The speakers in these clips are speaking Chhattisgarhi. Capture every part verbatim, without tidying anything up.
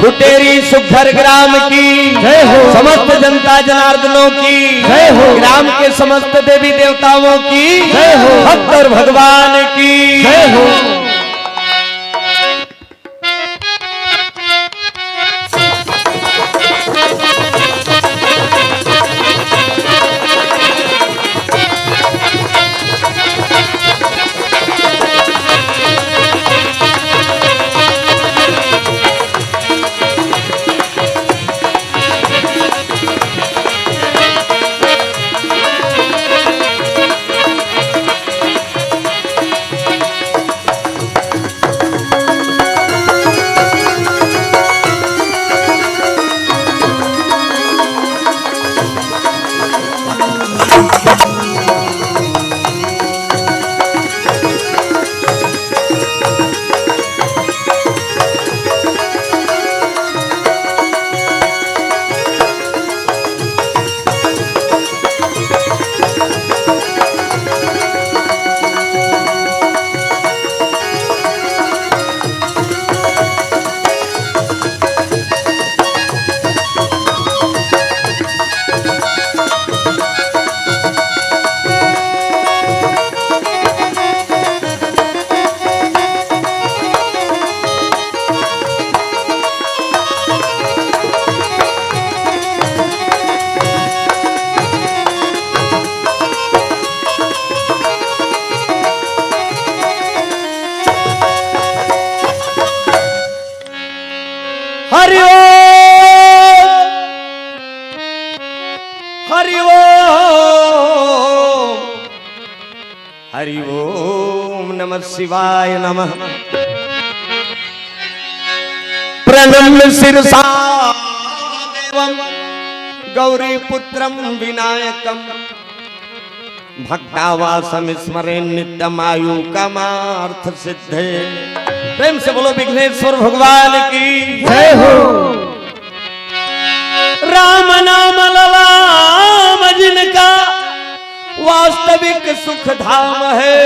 लुटेरी सुघर ग्राम की, जय हो। समस्त जनता जनार्दनों की, जय हो। ग्राम के समस्त देवी देवताओं की, जय हो। भक्त और भगवान की, जय हो। हरि ओम, हरि ओम, हरि ओम नमः शिवाय नमः। प्रणम्य शिरसा देवं गौरीपुत्रं विनायकं भक्तावासं स्मरेन् नित्यं आयु कामार्थ सिद्धये। प्रेम से बोलो विघ्नेश्वर भगवान की। जय हो। राम नाम ललाम जिनका वास्तविक सुख धाम है,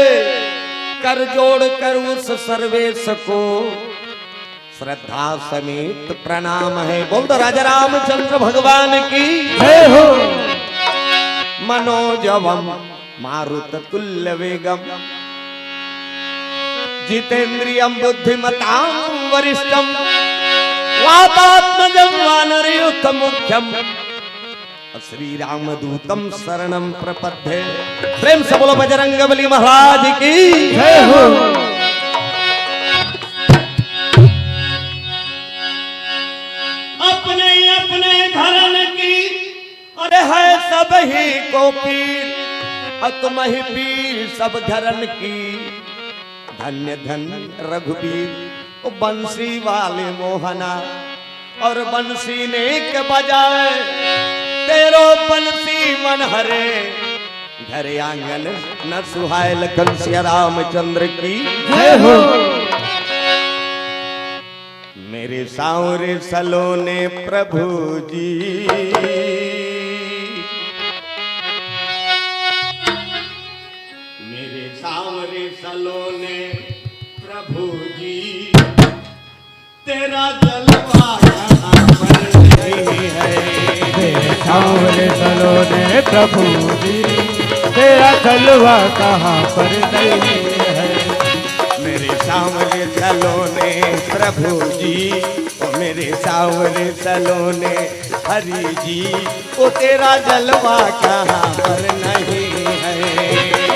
कर जोड़ कर उस सर्वेश को श्रद्धा समेत प्रणाम है। बोल दो राजा रामचंद्र भगवान की। जय हो। मनोजवम मारुत तुल्य वेगम जितेंद्रियम बुद्धिमताम वरिष्ठम वातात्मजम वानरयूथ मुख्यम श्री रामदूतम शरणम प्रपद्ये। प्रेम से बोलो बजरंग बली महाराज की। जय हो। अपने अपने धरन की, अरे है सब ही को पीर, अतुम ही पीर सब धरन की। धन्य धन्य रघुबीर, ओ बंसी वाले मोहना, और बंसी नेक बजाए, तेरो बंसी मन हरे, घर आंगन न सुहाए। लखन सिया रामचंद्र की जय हो। मेरे सांवरे सलोने प्रभु जी, मेरे सांवरे सलोने प्रभु जी, तेरा जलवा कहाँ पर नहीं है। मेरे सांवरे सलोने प्रभु जी, तेरा जलवा कहाँ पर नहीं है। मेरे सांवरे सलोने प्रभु जी, ओ मेरे सांवरे सलोने हरि जी, ओ तेरा जलवा कहाँ पर नहीं है।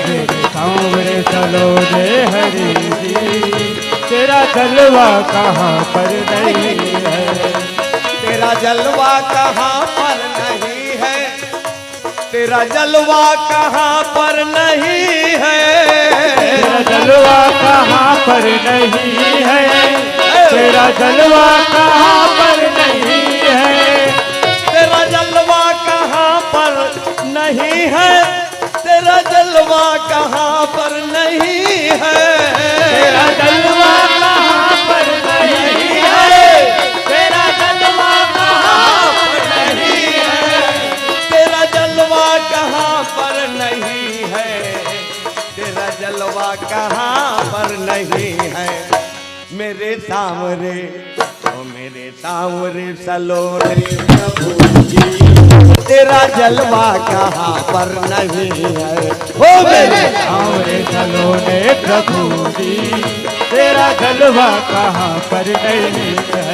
मेरे सांवरे सलोने हरि जी, तेरा जलवा कहाँ पर नहीं है। तेरा जलवा कहाँ पर नहीं है। तेरा जलवा कहाँ पर नहीं है। तेरा जलवा कहाँ पर नहीं है। तेरा जलवा कहाँ पर नहीं है। तेरा जलवा कहाँ पर नहीं है। तेरा जलवा कहाँ पर नहीं है। तेरा जलवा कहाँ पर नहीं है। तेरा जलवा कहाँ पर नहीं है। तेरा जलवा कहाँ पर नहीं है। तेरा जलवा कहाँ पर नहीं है। मेरे सांवरे, ओ मेरे सांवरे सलोने प्रभु जी, तेरा जलवा कहाँ पर नहीं है। ओ मेरे सांवरे सलोने प्रभु जी, तेरा जलवा कहाँ पर नहीं है।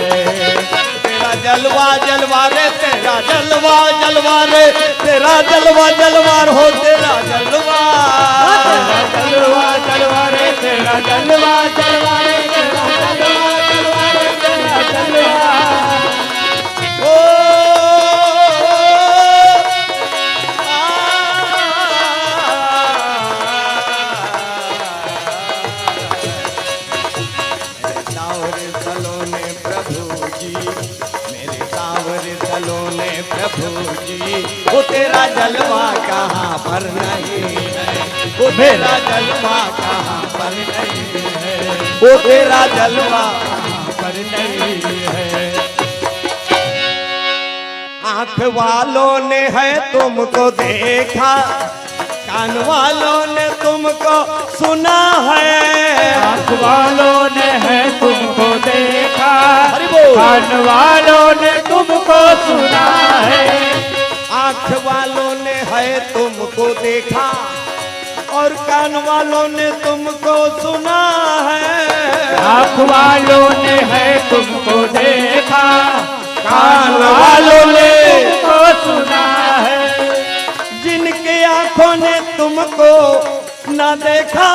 तेरा जलवा, जलवा रे, तेरा जलवा, जलवा रे, तेरा जलवा, जलवा हो, तेरा जलवा। तेरा जलवा, जलवा रे, तेरा जलवा, जलवा रे, तेरा जलवा, जलवा रे, तेरा जलवा। ओ, आ, सांवरे सलोने प्रभु जी, मेरे सांवरे सलोने प्रभु जी, वो तेरा जलवा कहाँ पर नहीं है, वो तेरा जलवा कहाँ पर नहीं है, वो तेरा जलवा कहाँ पर नहीं है। आंख वालों ने है तुमको देखा, कान वालों ने तुमको सुना है। आंख वालों ने है तुमको देखा, हरि बोल। कान वालों ने तुमको सुना है। आंख वालों ने है तुमको देखा और कान वालों ने तुमको सुना है। आंख वालों ने है तुमको देखा, कान वालों ने तुमको सुना है। जिनके आंखों ने तुमको ना देखा,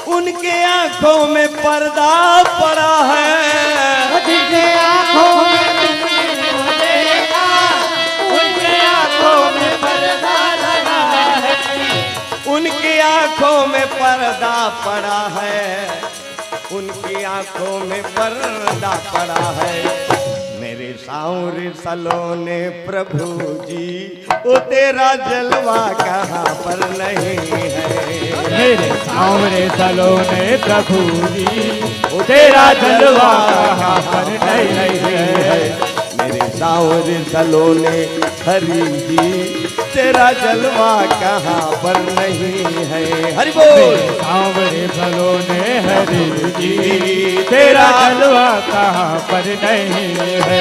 उनके आंखों में पर्दा पड़ा है। जिनके आंखों में तुमने ना देखा, उनके आंखों में पर्दा लगा है। उनकी आंखों में पर्दा पड़ा है, उनकी आंखों में पर्दा पड़ा है। मेरे सांवरे सलोने प्रभु जी, वो तेरा जलवा कहाँ पर नहीं है। मेरे सांवरे सलोने प्रभु जी, वो तेरा जलवा कहाँ पर नहीं है। मेरे सांवरे सलोने हरि जी, तेरा जलवा कहाँ पर नहीं है। हरि बोल। सांवरे सलोने हरि जी, तेरा जलवा कहाँ पर नहीं है।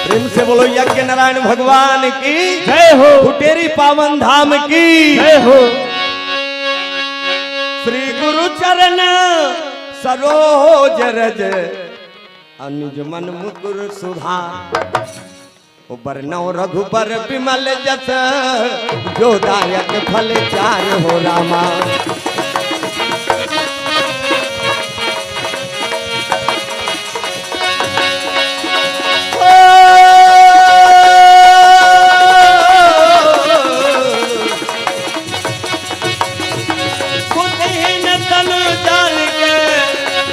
प्रेम से बोलो यज्ञ नारायण भगवान की जय हो। फुटेरी पावन धाम की जय हो। श्री गुरु चरण सरोज रज, अनिज मन मुकुर सुधार। ओ बरनउँ रघुबर बिमल जस, जो दायक फल चार हो रामा। ओ, बुद्धिहीन तन जान के,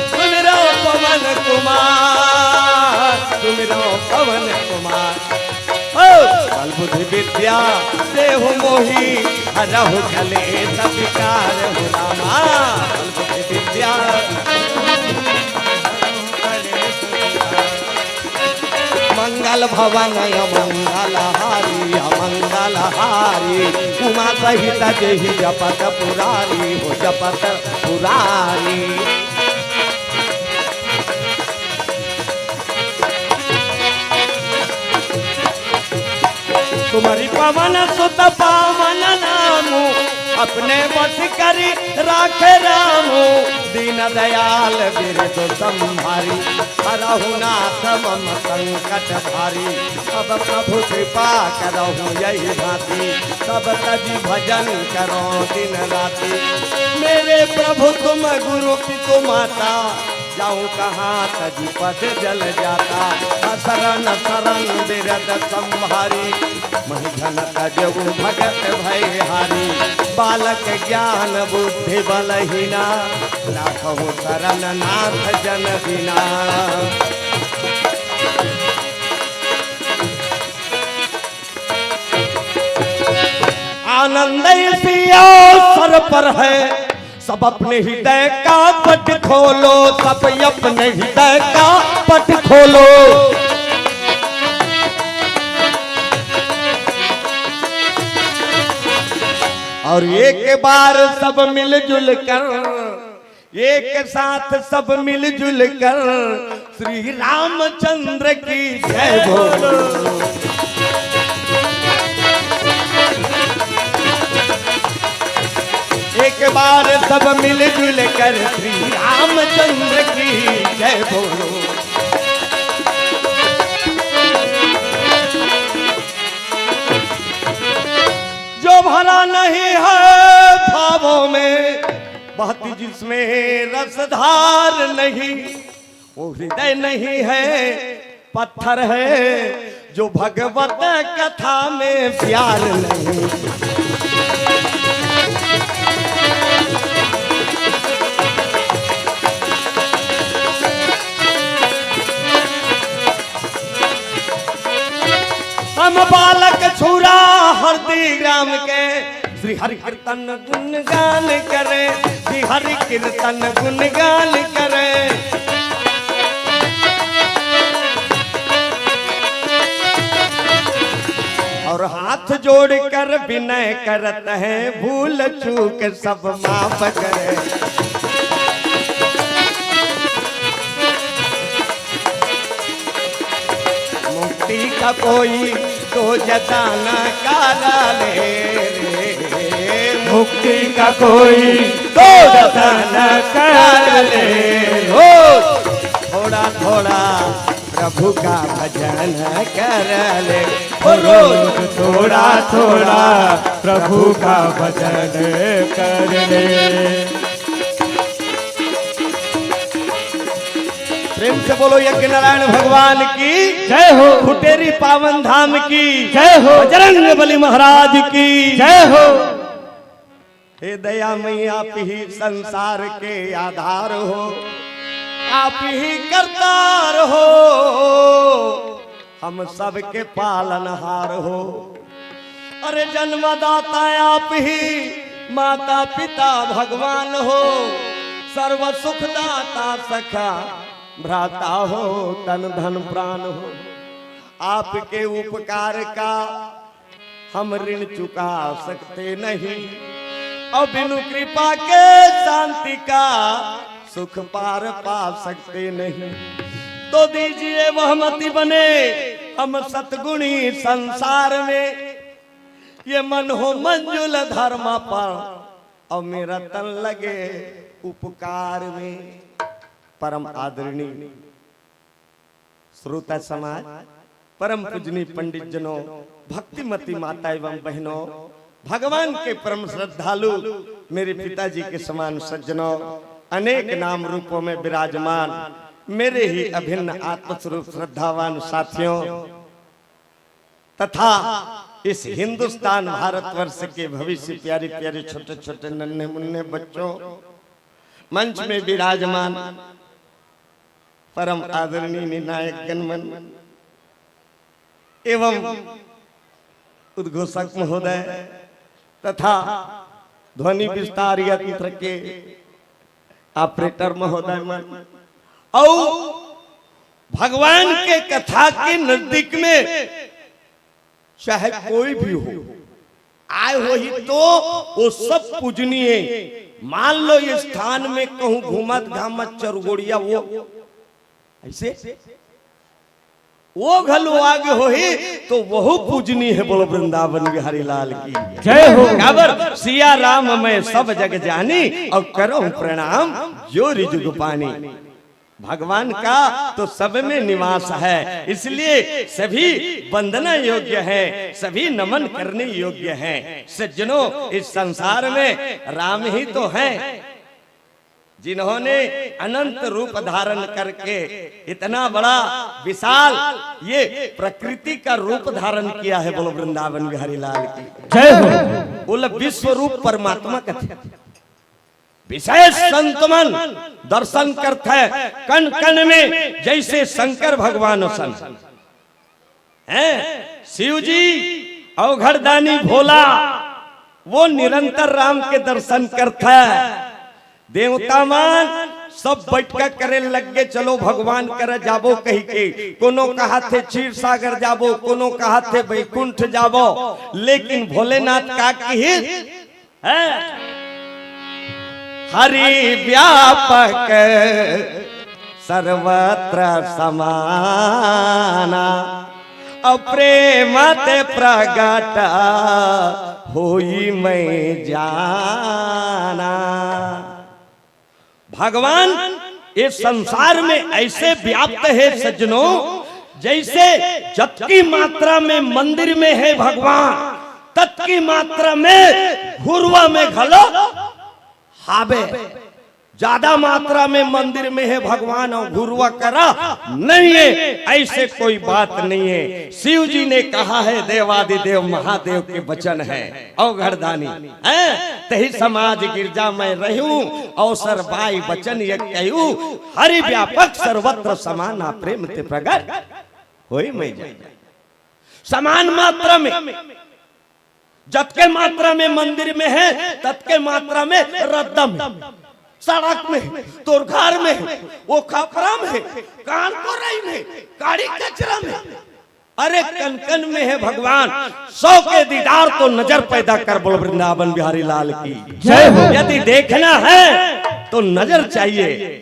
सुमिरउँ पवन कुमार, सुमिरउँ पवन कुमार। ओ, बल बुद्धि विद्या देहु मोहि, हरहु कलेस विकार हो रामा। बल बुद्धि विद्या मंगल भवन अमंगल हारी, अमंगल हारी। उमा सहित जेहि जपत पुरारी हो, जपत पुरारी। तुम्हरी पवन सुत पावन नामु, अपने बस करी राखे रामु। दीन दयाल बिरद संभारी, हरहु नाथ मम संकट भारी। अब प्रभु कृपा करहु यहि भांति, सब तजि भजन करौं दिन राति। मेरे प्रभु तुम गुरु पितु माता, जाऊं कहाँ तजि पद जल जाता। असरन सरन बिरद संभारी, महि झन तजउ भगत भय हारी। बालक ज्ञान बुद्धि बलहीना, राखहु सरन नाथ जन दीना। आनंद इसी अवसर पर है, सब अपने हृदय का पट खोलो, सब अपने हृदय का पट खोलो। और एक बार सब मिलजुल कर एक साथ सब मिलजुल कर श्री रामचंद्र की जय बोलो। एक बार सब मिलजुल कर श्री रामचंद्र की जय बोलो। जो भरा नहीं है भावों में, बहती जिसमें रसधार नहीं, वो हृदय नहीं है, पत्थर है, जो भगवत कथा में प्यार नहीं। हम बालक छुरा हरदी राम के, श्री हरि कीर्तन गुणगान करे, श्री हरि कीर्तन गुणगान करे। और हाथ जोड़कर विनय करत हैं, भूल चूक सब माफ करे। मुक्ति का कोई तो जतन कर ले रे। मुक्ति का कोई तो जतन कर ले। हो, थोड़ा थोड़ा प्रभु का भजन कर ले। हो, रोज थोड़ा थोड़ा प्रभु का भजन कर ले। प्रेम से बोलो यज्ञ नारायण भगवान की जय हो। खुटेरी पावन धाम की जय हो। बजरंग बली महाराज की जय हो। हे दयामयी, आप ही संसार के आधार हो, आप ही करतार हो, हम सबके पालनहार हो। अरे जन्मदाता आप ही, माता पिता भगवान हो, सर्व सुखदाता सखा भ्राता हो, तन धन प्राण हो। आपके उपकार का हम ऋण चुका सकते नहीं, और बिनु कृपा के शांति का सुख पार पा सकते नहीं। तो दीजिए वह मति बने हम सतगुणी संसार में, ये मन हो मंजुल धर्म पर, और मेरा तन लगे उपकार में। परम आदरणीय श्रोता समाज, परम पूजनीय पंडित जनों, भक्तिमती माता एवं बहनों, भगवान के परम श्रद्धालु मेरे पिताजी के समान सज्जनों, अनेक नाम रूपों में विराजमान मेरे ही अभिन्न आत्मस्वरूप श्रद्धावान साथियों तथा इस हिंदुस्तान भारतवर्ष के भविष्य प्यारे प्यारे छोटे छोटे नन्हे मुन्ने बच्चों, मंच में विराजमान परम आदरणीय निर्णायक गणमन एवं उद्घोषक महोदय तथा ध्वनि विस्तार यंत्र के ऑपरेटर महोदय मन, और भगवान के कथा के नजदीक में चाहे कोई भी हो, आए होही तो वो सब पूजनीय। मान लो ये स्थान में कहूं घूमत घामत चरगोड़िया वो ऐसे वो घलो आगे होही तो वहू पूजनीय है। बोलो वृंदावन बिहारी लाल की जय हो। काबर सिया राम मैं सब जग जानी, और करहूं प्रणाम जोरि जुग पानी। भगवान का तो सब में निवास है, इसलिए सभी वंदना योग्य है, सभी नमन करने योग्य है। सज्जनों, इस संसार में राम ही तो है, जिन्होंने अनंत रूप धारण करके इतना बड़ा विशाल ये प्रकृति का रूप धारण किया है। बोलो वृंदावन बिहारी लाल की जय हो। बोले विश्व रूप परमात्मा कथे। विशेष संत मन दर्शन करत है कण कण में, जैसे शंकर भगवान असन हैं। शिव जी अवघड़दानी भोला, वो निरंतर राम के दर्शन करत है। देवता मन सब बैठका करे लग गे, चलो भगवान कर जाबो कहि के। कोनो कहाथे क्षीर सागर जाबो, कोनो कहाथे बैकुंठ जाबो, लेकिन भोलेनाथ का किहिस? हैं? हरि व्यापक सर्वत्र समाना, अप्रेम ते प्रगट होई मैं जाना। भगवान ये संसार में ऐसे व्याप्त है सज्जनों, जैसे जतकी मात्रा में मंदिर में है भगवान, ततकी मात्रा में घुरवा में घलो हाबे। ज्यादा मात्रा में मंदिर में है भगवान और घुरवा करा नहीं है, ऐसे कोई बात नहीं है। शिव जी ने कहा है, देवादिदेव महादेव के वचन है, औघड़दानी है, तही समाज गिरजा मैं रहूं, अवसर बाई वचन ये कहूं, हरि व्यापक सर्वत्र समाना, प्रेम ते प्रगट होई मैं जाना। समान मात्रा में, जतके मात्रा में मंदिर में है, ततके मात्रा में रद्दा में, सड़क में, तोर घर में, वो खपरा में, कान कोरई में, गाड़ी कचरा में, अरे कन कन में है भगवान। सौ के दीदार तो नजर पैदा कर, बोल वृंदावन बिहारी लाल की। जय हो। यदि देखना है तो नजर चाहिए,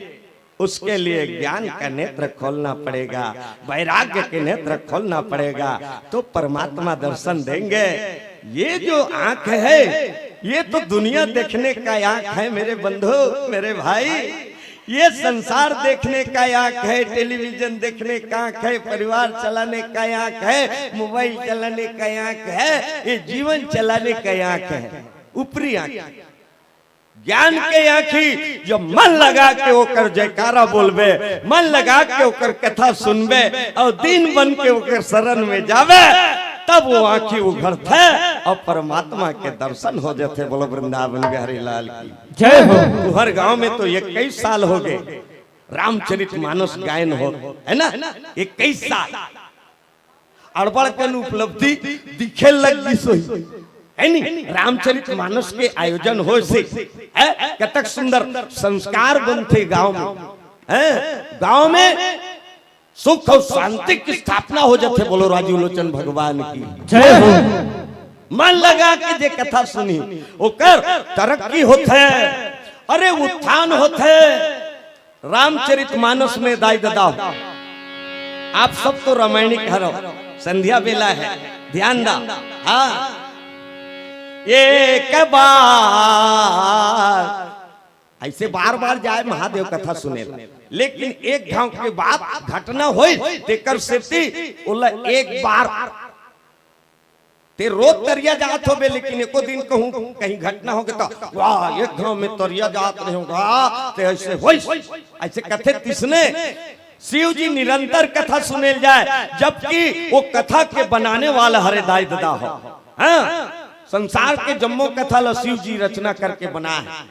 उसके लिए ज्ञान का नेत्र खोलना पड़ेगा, वैराग्य के नेत्र खोलना पड़ेगा, तो परमात्मा दर्शन देंगे। ये जो आंख है, ये तो दुनिया देखने का आंख है मेरे बंधु, मेरे भाई। ये संसार देखने का आंख है, टेलीविजन देखने का आंख है, परिवार चलाने का आंख है, मोबाइल चलाने का आंख है, ये जीवन चलाने का आंख है, ऊपरी आंख। ज्ञान के आंखी, जब मन लगा के ओकर जयकारा बोलबे, मन लगा के ओकर कथा सुनबे और दीन बन के ओकर शरण में जाबे, तब वो आंखी उघड़थे और परमात्मा के दर्शन हो जाथे। बोलो वृंदावन बिहारी लाल की। जय हो। तुहर गांव में तो इक्कीस साल हो गए रामचरित मानस गायन हो, है ना? इक्कीस साल। अड़बड़ कन उपलब्धि दिखे लग गिस होही, है नी? रामचरित मानस के आयोजन होय से, है? कतक सुंदर संस्कार बनथे गांव में, है? गांव में सुख और शांति की स्थापना हो जाथे। बोलो राजीव लोचन भगवान की। जय हो। मन लगा के जे कथा सुनी, ओकर तरक्की होथे। अरे उत्थान होथे। रामचरित मानस में दाई ददा हो, आप सब तो रामायणिक हरो, संध्या बेला है, ध्यान दा। हाँ, एक बार ऐसे बार बार जाए महादेव कथा सुने ला, लेकिन एक घाव के बात घटना होई, तेकर सेती ओला एक बार ते रोज तरिया जात होबे, लेकिन एको दिन कहूं कहीं घटना होगे त, वाह, एक घाव में तरिया जात रहे होगा, ते ऐसे होइस, ऐसे कथे तिसने। शिव जी निरंतर कथा सुनेल जाए, जबकि वो कथा के बनाने वाला हरे दाई ददा हो। हाँ, संसार के जम्मो कथा ला शिव जी रचना करके बनाए हैं।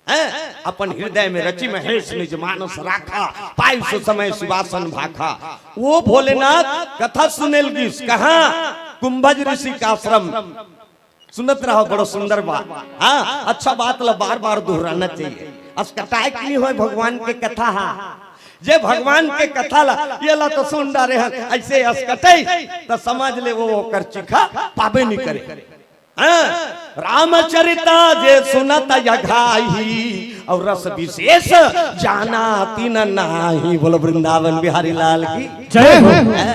हैं? अपन हृदय में रचि महेश निज मानस राखा, पाई सो समय सुवासन भाखा। वो भोलेनाथ कथा सुनेल गिस, कहाँ? कुंभज ऋषि का आश्रम। सुनत रहो, बड़ो सुंदर बात। हाँ, अच्छा बात ला बार बार दोहराना चाहिए। असकटाए के नहीं होय भगवान के कथा हा। जे भगवान के कथा ला, ये ला तो सुन डारे हन, ऐसे असकटई, तो समझ ले वो ओकर चिखा पाबे नहीं करे। हाँ, रामचरिता जे सुनत अघाही, और रस विशेष जाना तिन नाही। बोलो वृंदावन बिहारी लाल की। जय हो। हाँ,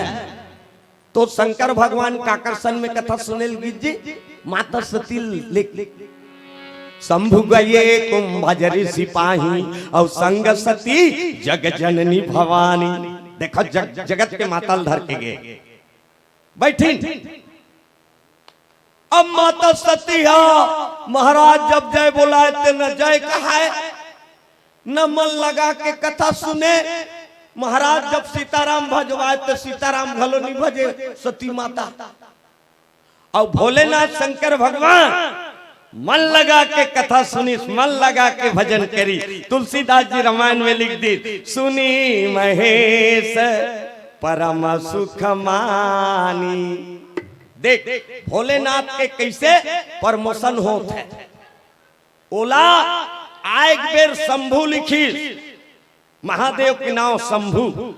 तो शंकर भगवान काकर सन में कथा सुनेल गिस जी, माता सती ले शंभु गए कुंभज ऋषि पाही, और संग सती जग जननी भवानी। देखो जग, जगत के माता ल धर के गए, बैठिन। अब माता सती हा, महाराज जब जय बोलाए ते न जय कहाए, न मन लगा के कथा सुने। महाराज जब सीताराम भजवाए ते सीताराम घलो नहीं भजे सती माता। और भोलेनाथ शंकर भगवान मन लगा के कथा सुनिस, मन लगा के भजन करिस। तुलसीदास जी रामायण में लिख दिस, सुनि महेश परम सुख मानी। देख, भोलेनाथ के कैसे promotion होत हे। ओला आएक बेर शंभू लिखिस, महादेव के नांव शंभू,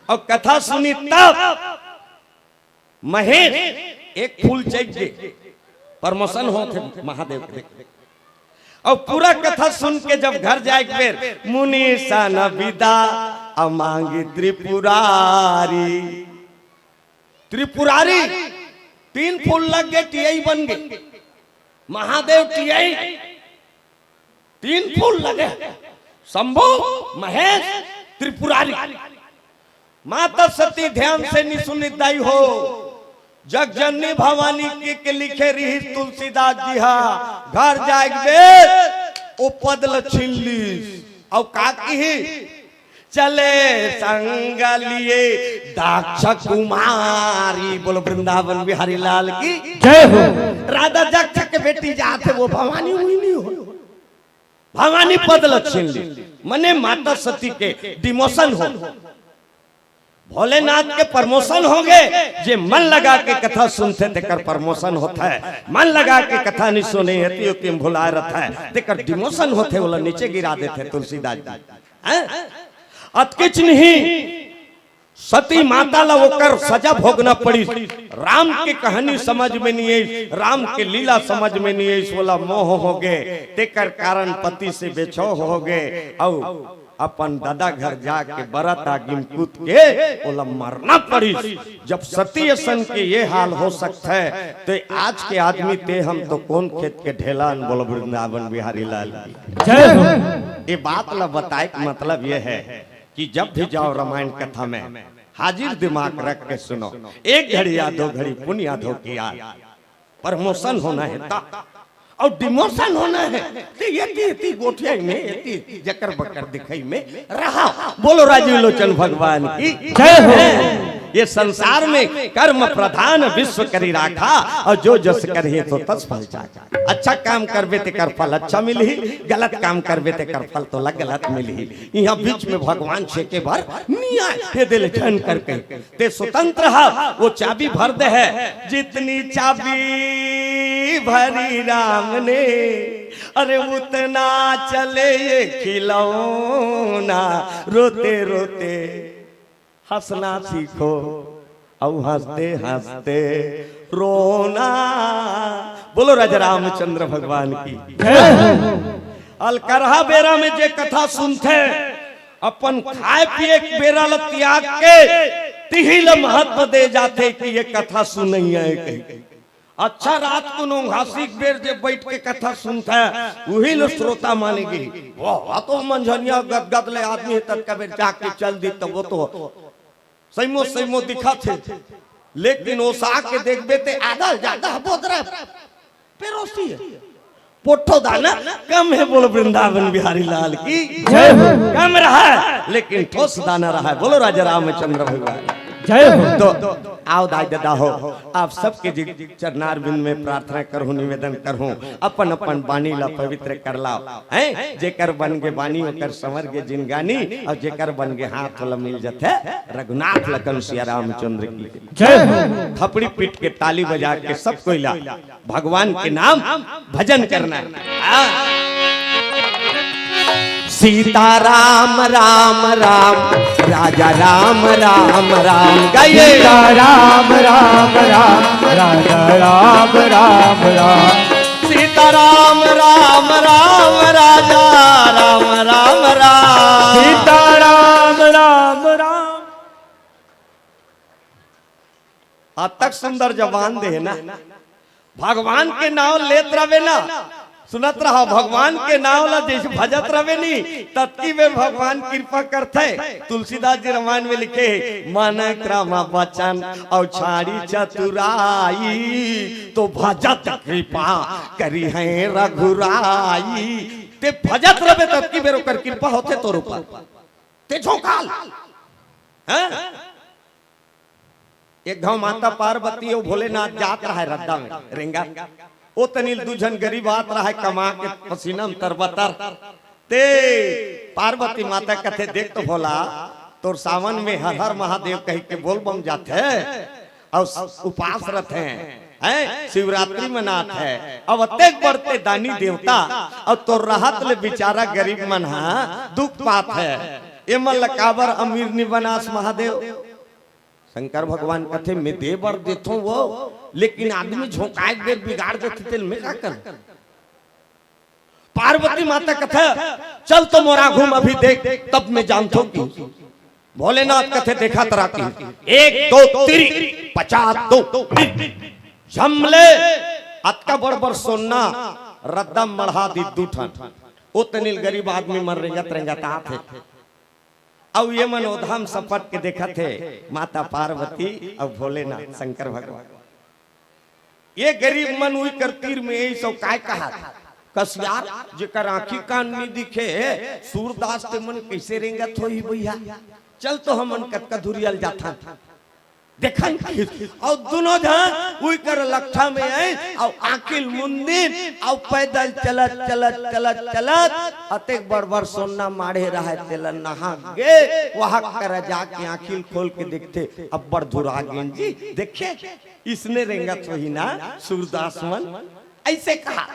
और कथा सुनिस तब महेश एक फूल चइक गे, promotion होत हे महादेव के। अउ पूरा कथा सुन के जब घर जाए के बेर मुनि सन बिदा अमांगी त्रिपुरारी। त्रिपुरारी तीन फूल लग गे, टियई बन गे। महादेव टियई तीन फूल लगे, शंभु, महेश, त्रिपुरारी। माता सती ध्यान से नि सुनित दाई हो, जगजननी भवानी के, के लिखे रहिस तुलसीदास जी हा, घर जाए के बेर ओ पद ल छीन लीस। अउ का किही, चले संग लिए दक्ष कुमारी। बोलो वृंदावन बिहारी लाल की। जय हो। राजा दक्ष के बेटी जात हे, वो भवानी हुई नहीं हो, भवानी पद ल छीन ली, मने माता सती के डिमोशन हो, भोलेनाथ के प्रमोशन हो गे। जे मन लगा के कथा सुनथे तेकर प्रमोशन होथे, मन लगा के कथा नहीं सुने हे तियो तिम भुलाए रथे, तेकर डिमोशन होथे, ओला नीचे गिरा देथे तुलसीदास जी। हैं? अतकिच नहीं, सती माता ला ओकर सजा भोगना पड़िस। राम के कहानी समझ में नहीं आइस, राम के लीला समझ में नहीं आइस, ओला मोह हो गे, तेकर कारण पति से बेछोह हो गे, अउ अपन ददा घर जाके बरत आगी म कूद के ओला मरना पड़िस। जब सती असन के ये हाल हो सकथे, तो आज के आदमी ते हम तो कौन खेत के ढेला अन। बोलो वृंदावन बिहारी लाल की। जय हो। ये बात ला बताए के मतलब ये है कि जब भी जाओ रामायण कथा में हाजिर दिमाग रख के सुनो, एक घड़ी या दो घड़ी पुनिया धो किया, प्रमोशन होना है ता अउ डिमोशन होना है, ते एती एती गोठियाई में, एती एती जकर बकर दिखाई में रहा। बोलो राजीव लोचन भगवान की। जय हो। ये संसार में कर्म प्रधान विश्व करी राखा, अउ जो जस करही तो तस फल चाखा। अच्छा काम करबे तेकर फल अच्छा मिलही, गलत काम करबे तेकर फल तोला गलत मिलही। इहाँ बीच में भगवान छेके बर नियाय हे देले झन कर कही। ते स्वतंत्र हा, वो चाबी भर दे है। जितनी चाबी भरी राम ने, अरे उतना चले ये खिलौना। रोते रोते हंसना सीखो, अउ हंसते हंसते रोना। बोलो राजा रामचंद्र भगवान की। अलकरहा बेरा में जे कथा सुनथे, अपन खाए पिए के बेरा ल त्याग के तिही ल महत्व दे जाथे कि ये कथा सुनइया हे कही। अच्छा, रात को नौहासी के बेर जे बैठ के कथा सुनथे, उही ल श्रोता माने गे। वो तो मंझनिया गदगद ले आदमी हे, ततका बेर जाके चल दी, तब वो तो सैमो सैमो दिखत हे, लेकिन ओसा के देखबे ते आधा ज्यादा बोदरा पेरोसी हे। पोठो दाना कम हे। बोलो वृंदावन बिहारी लाल की। जय हो। कम रहा है, लेकिन ठोस दाना रहा है। बोलो राजा रामचंद्र भगवान। जय हो। तो आओ दाई ददा हो, आप सबके जी चरणार बिंद में प्रार्थना करहूँ, निवेदन करहूँ, अपन अपन बानी ला पवित्र कर लाओ। हैं, जेकर बन गे बानी ओकर संवर गे जिनगानी, अउ जेकर बन गे हाथ ओला मिल जथे रघुनाथ लखन सिया रामचंद्र की। जय हो। थपड़ी पीट के ताली बजा के सब कोई ला भगवान के नाम भजन करना है। हाँ। सीता राम राम राम, राजा राम राम राम। गाइए। सीता राम राम राम, राजा राम राम राम। सीता राम राम राम, राजा राम राम राम। सीता राम राम राम। अतक सुंदर जबान दे हे ना, भगवान के नाव लेत रहे ना, सुनत रहा, भगवान के नाव ला जैसे भजत रहे नी, ततकी में भगवान कृपा करथे। तुलसीदास जी रामायण में लिखे हे, "माने क्रम वचन अउ छाड़ी चतुराई, तो भजत कृपा करिहैं रघुराई।" ते भजत रहे ततकी बेर ओकर कृपा होथे तोर ऊपर। ते झोंकाल। हैं? एक घाव माता पार्वती अउ भोलेनाथ जात रहे रद्दा में, रेंगा। ओ तनिल दू झन गरीब आत रहे कमा के पसीना में तरबतर। ते पार्वती माता कथे, "देख तो भोला, तोर सावन में हर हर महादेव कहि के बोलबम जाथे अउ उपास रथे, हैं, शिवरात्रि मनाथे, अउ अतेक बड़ते दानी देवता, अउ तोर रहत ले बेचारा गरीब मन हा दुख पात हे। एमन ल काबर अमीर नि बनास महादेव?" शंकर भगवान कथे, "मैं दे बर देथों वो, लेकिन आदमी झोंकाए के बेर बिगाड़ देथे, तेल मैं का करूं?" पार्वती माता कथे, "चल तो मोर आघू म अभी देख, तब मैं जानथों कि।" भोलेनाथ कथे, "देखत रह कि एक दो तीरी, पचास दो तीरी।" झमले अतका बड़ बड़ सोना रद्दा म मढ़ा दिस दू ठन। ओ तनिल गरीब आदमी मन रेंगत रेंगत आत हे। अउ ये मन ओधाम सपट के देखत हे, माता पार्वती अउ भोलेनाथ शंकर भगवान। ये गरीब मन उही कर तीर में यही सब काय कहत, "कसियार, जेकर आंखी कान नी दिखे, सूरदास ते मन कइसे रेंगत होही भैया? चल तो हमन कतका दुरिया ल जाथन।" देखन कि अउ दुनों झन उही कर लकठा में आए, अउ आंखी ल मुंदिन, अउ पैदल चलत, चलत, चलत, चलत, अतेक बड़ बड़ सोना माढ़े रहय, तेला नहा गे, वहां कर जाके आंखी ल खोल के देखथे, "अब्बड़ दुरा गेन जी, देखे, इसने रेंगत होही ना सूरदास मन?" अइसे कहा।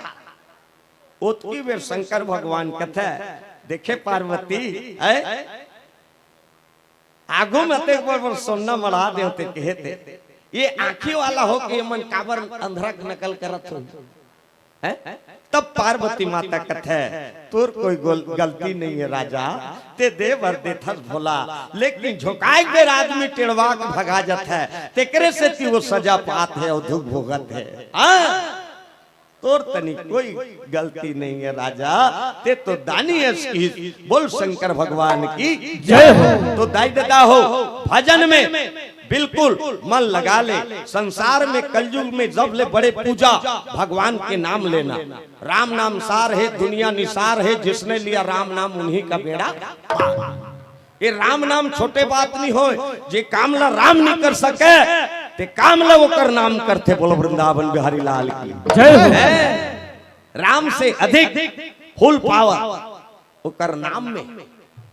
ओतकी बेर शंकर भगवान कथे, "देखे पार्वती, है, आगू में अतेक बड़ बड़ सोना मढ़ा देंव ते कहे ते, ये आंखी वाला हो के ये मन काबर अंधरा के नकल करत हो?" हैं? तब पार्वती माता कथे, "तोर कोई गोल-, गलती नहीं है राजा, ते दे बर देथस भोला, लेकिन झोंकाए के बेर आदमी टेढ़वा के भगा जात है, तेकरे सेती वो सजा पात है अउ दुख भोगत है।" हाँ? तोर तनी कोई गलती नहीं है राजा, ते तो दानी अस किहिस। बोल शंकर भगवान की जय हो। तो दाई ददा हो, भजन में बिल्कुल मन लगा ले। संसार में कलयुग में सबले बड़े पूजा भगवान के नाम लेना। राम नाम सार है, दुनिया निसार है, जिसने लिया राम नाम उन्हीं का बेड़ा पार। ये राम नाम छोटे बात नहीं होय, जे काम ला राम नहीं कर सके, ते काम ला ओकर नाम करथे। बोलो वृंदावन बिहारी लाल की जय हो। है? राम से अधिक फुल पावर ओकर नाम में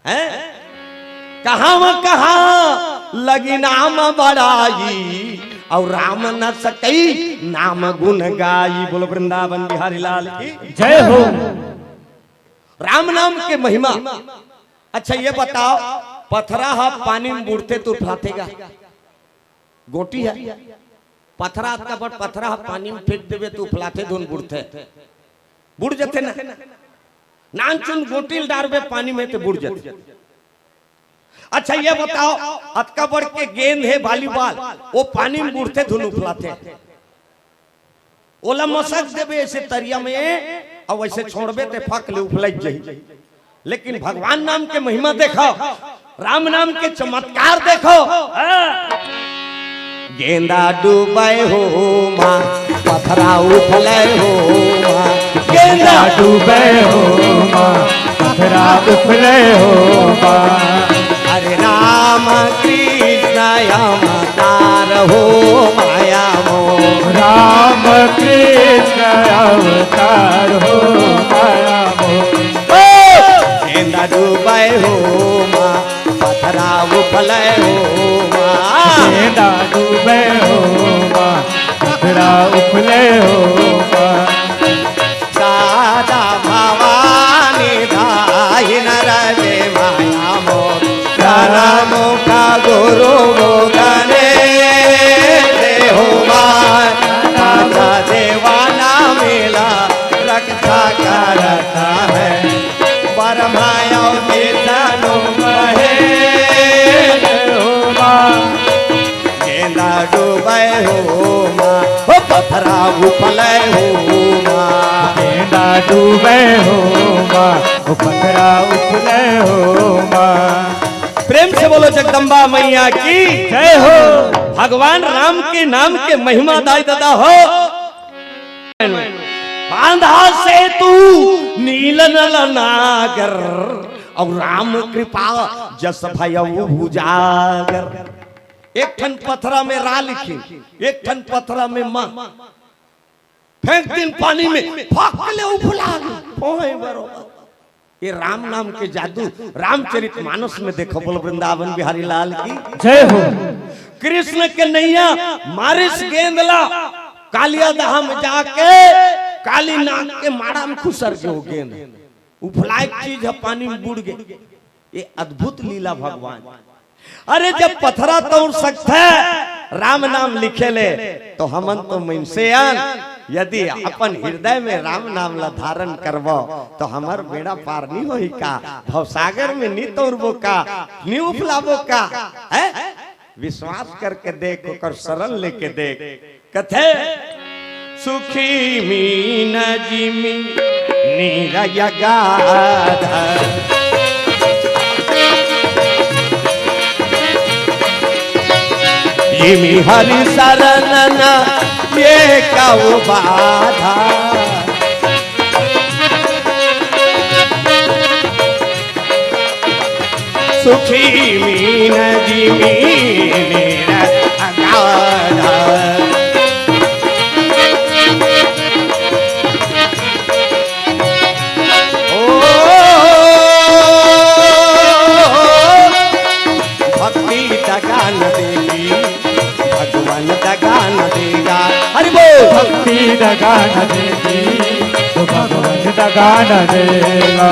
है। कहां कहां लगी नाम बड़ाई, अउ राम न सकई नाम गुण गाई। बोलो वृंदावन बिहारी लाल की जय हो। राम नाम के महिमा। अच्छा, ये बताओ, पथरा ह पानी में बुड़थे तो उफलाथे गा? गोटी है, पथरा अतका बड़ पथरा ह पानी में फेंक देबे तो उफलाथे धुन बुड़थे? बुड़ जथे ना। नानचुन गोटी ल डारबे पानी में तो बुड़ जथे। अच्छा, ये बताओ, अतका बड़ के गेंद है वॉलीबॉल, वो पानी में बुड़थे धुन उफलाथे? ओला मसक देबे ऐसे तरिया में, अउ वैसे छोड़बे ते फक ले उफलज जही। लेकिन भगवान नाम के महिमा देखो, राम नाम के चमत्कार देखो। हाँ। गेंदा डूबे हो माँ, पथरा उफले हो माँ। गेंदा डूबे हो माँ, पथरा उफले हो माँ। अरे राम कृष्ण अवतार हो माया मोर। राम कृष्ण अवतार हो माया मोर। ओ! गेंदा डूबे हो माँ, पथरा उफले हो माँ। गेंदा डूबे हो माँ, पथरा उफले हो माँ। दादा भवानी दाहिन रवे माया मोर। जनम का गुरु मोगने देहो माय। पाछा देवाना मिला रक्षा करता है। ब्रह्मा और विष्णु महेश हो माँ। गेंदा डूबे हो माँ, हो पथरा उफले हो माँ। गेंदा डूबे हो माँ, हो पथरा उफले हो माँ। प्रेम से बोलो जगदम्बा मैया की जय हो। भगवान राम के नाम के महिमा दाई ददा हो। बांधा सेतु नील नल नागर, अउ राम कृपा जस भयउ उजागर। एक ठन पथरा में रा लिखिन, एक ठन पथरा में माँ। फेंक दिन पानी में, फक ले उफला गे। ओहे बरोबर। ये राम नाम के जादू रामचरित मानस में देखो। बोलो वृंदावन बिहारी लाल की जय हो। कृष्ण कन्हैया मारिस गेंद ला, कालिया दहा में जाके काली नाग के माड़ा में खुसर गे हो गेंद। उफलाए चीज ह पानी में बुड़ गे। ये अद्भुत लीला भगवान। अरे जब पथरा तोड़ सकथे राम नाम लिखे ले, तो हमन तो मइनसे अन। यदि अपन हृदय में राम नाम ला धारण करबो, तो हमर बेड़ा पार नी होही का? भवसागर में नी तौरबो का? नी उफलाबो का? है? विश्वास करके देख, ओकर शरण लेके देख। कथे, सुखी मीन जिमि नीर अगाध, जिमि हरि शरण न एकउ बाधा। सुखी मीन जिमि नीर अगाध। ओ भक्ति दगा न देगी, भगवान दगा न देगा। हरि बोल। भक्ति दगा न देगी, तो भगवान दगा न देगा।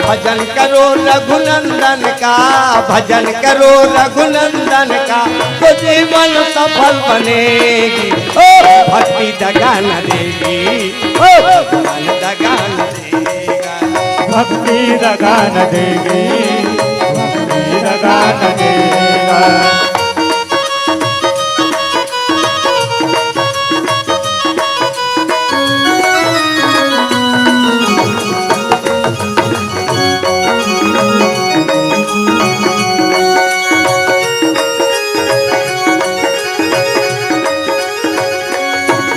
भजन करो रघुनंदन का, भजन करो रघुनंदन का, तो जीवन सफल बनेगी। ओ भक्ति दगा न देगी, ओ भगवान दगा न देगा। भक्ति दगा न देगी, भक्ति दगा न देगा।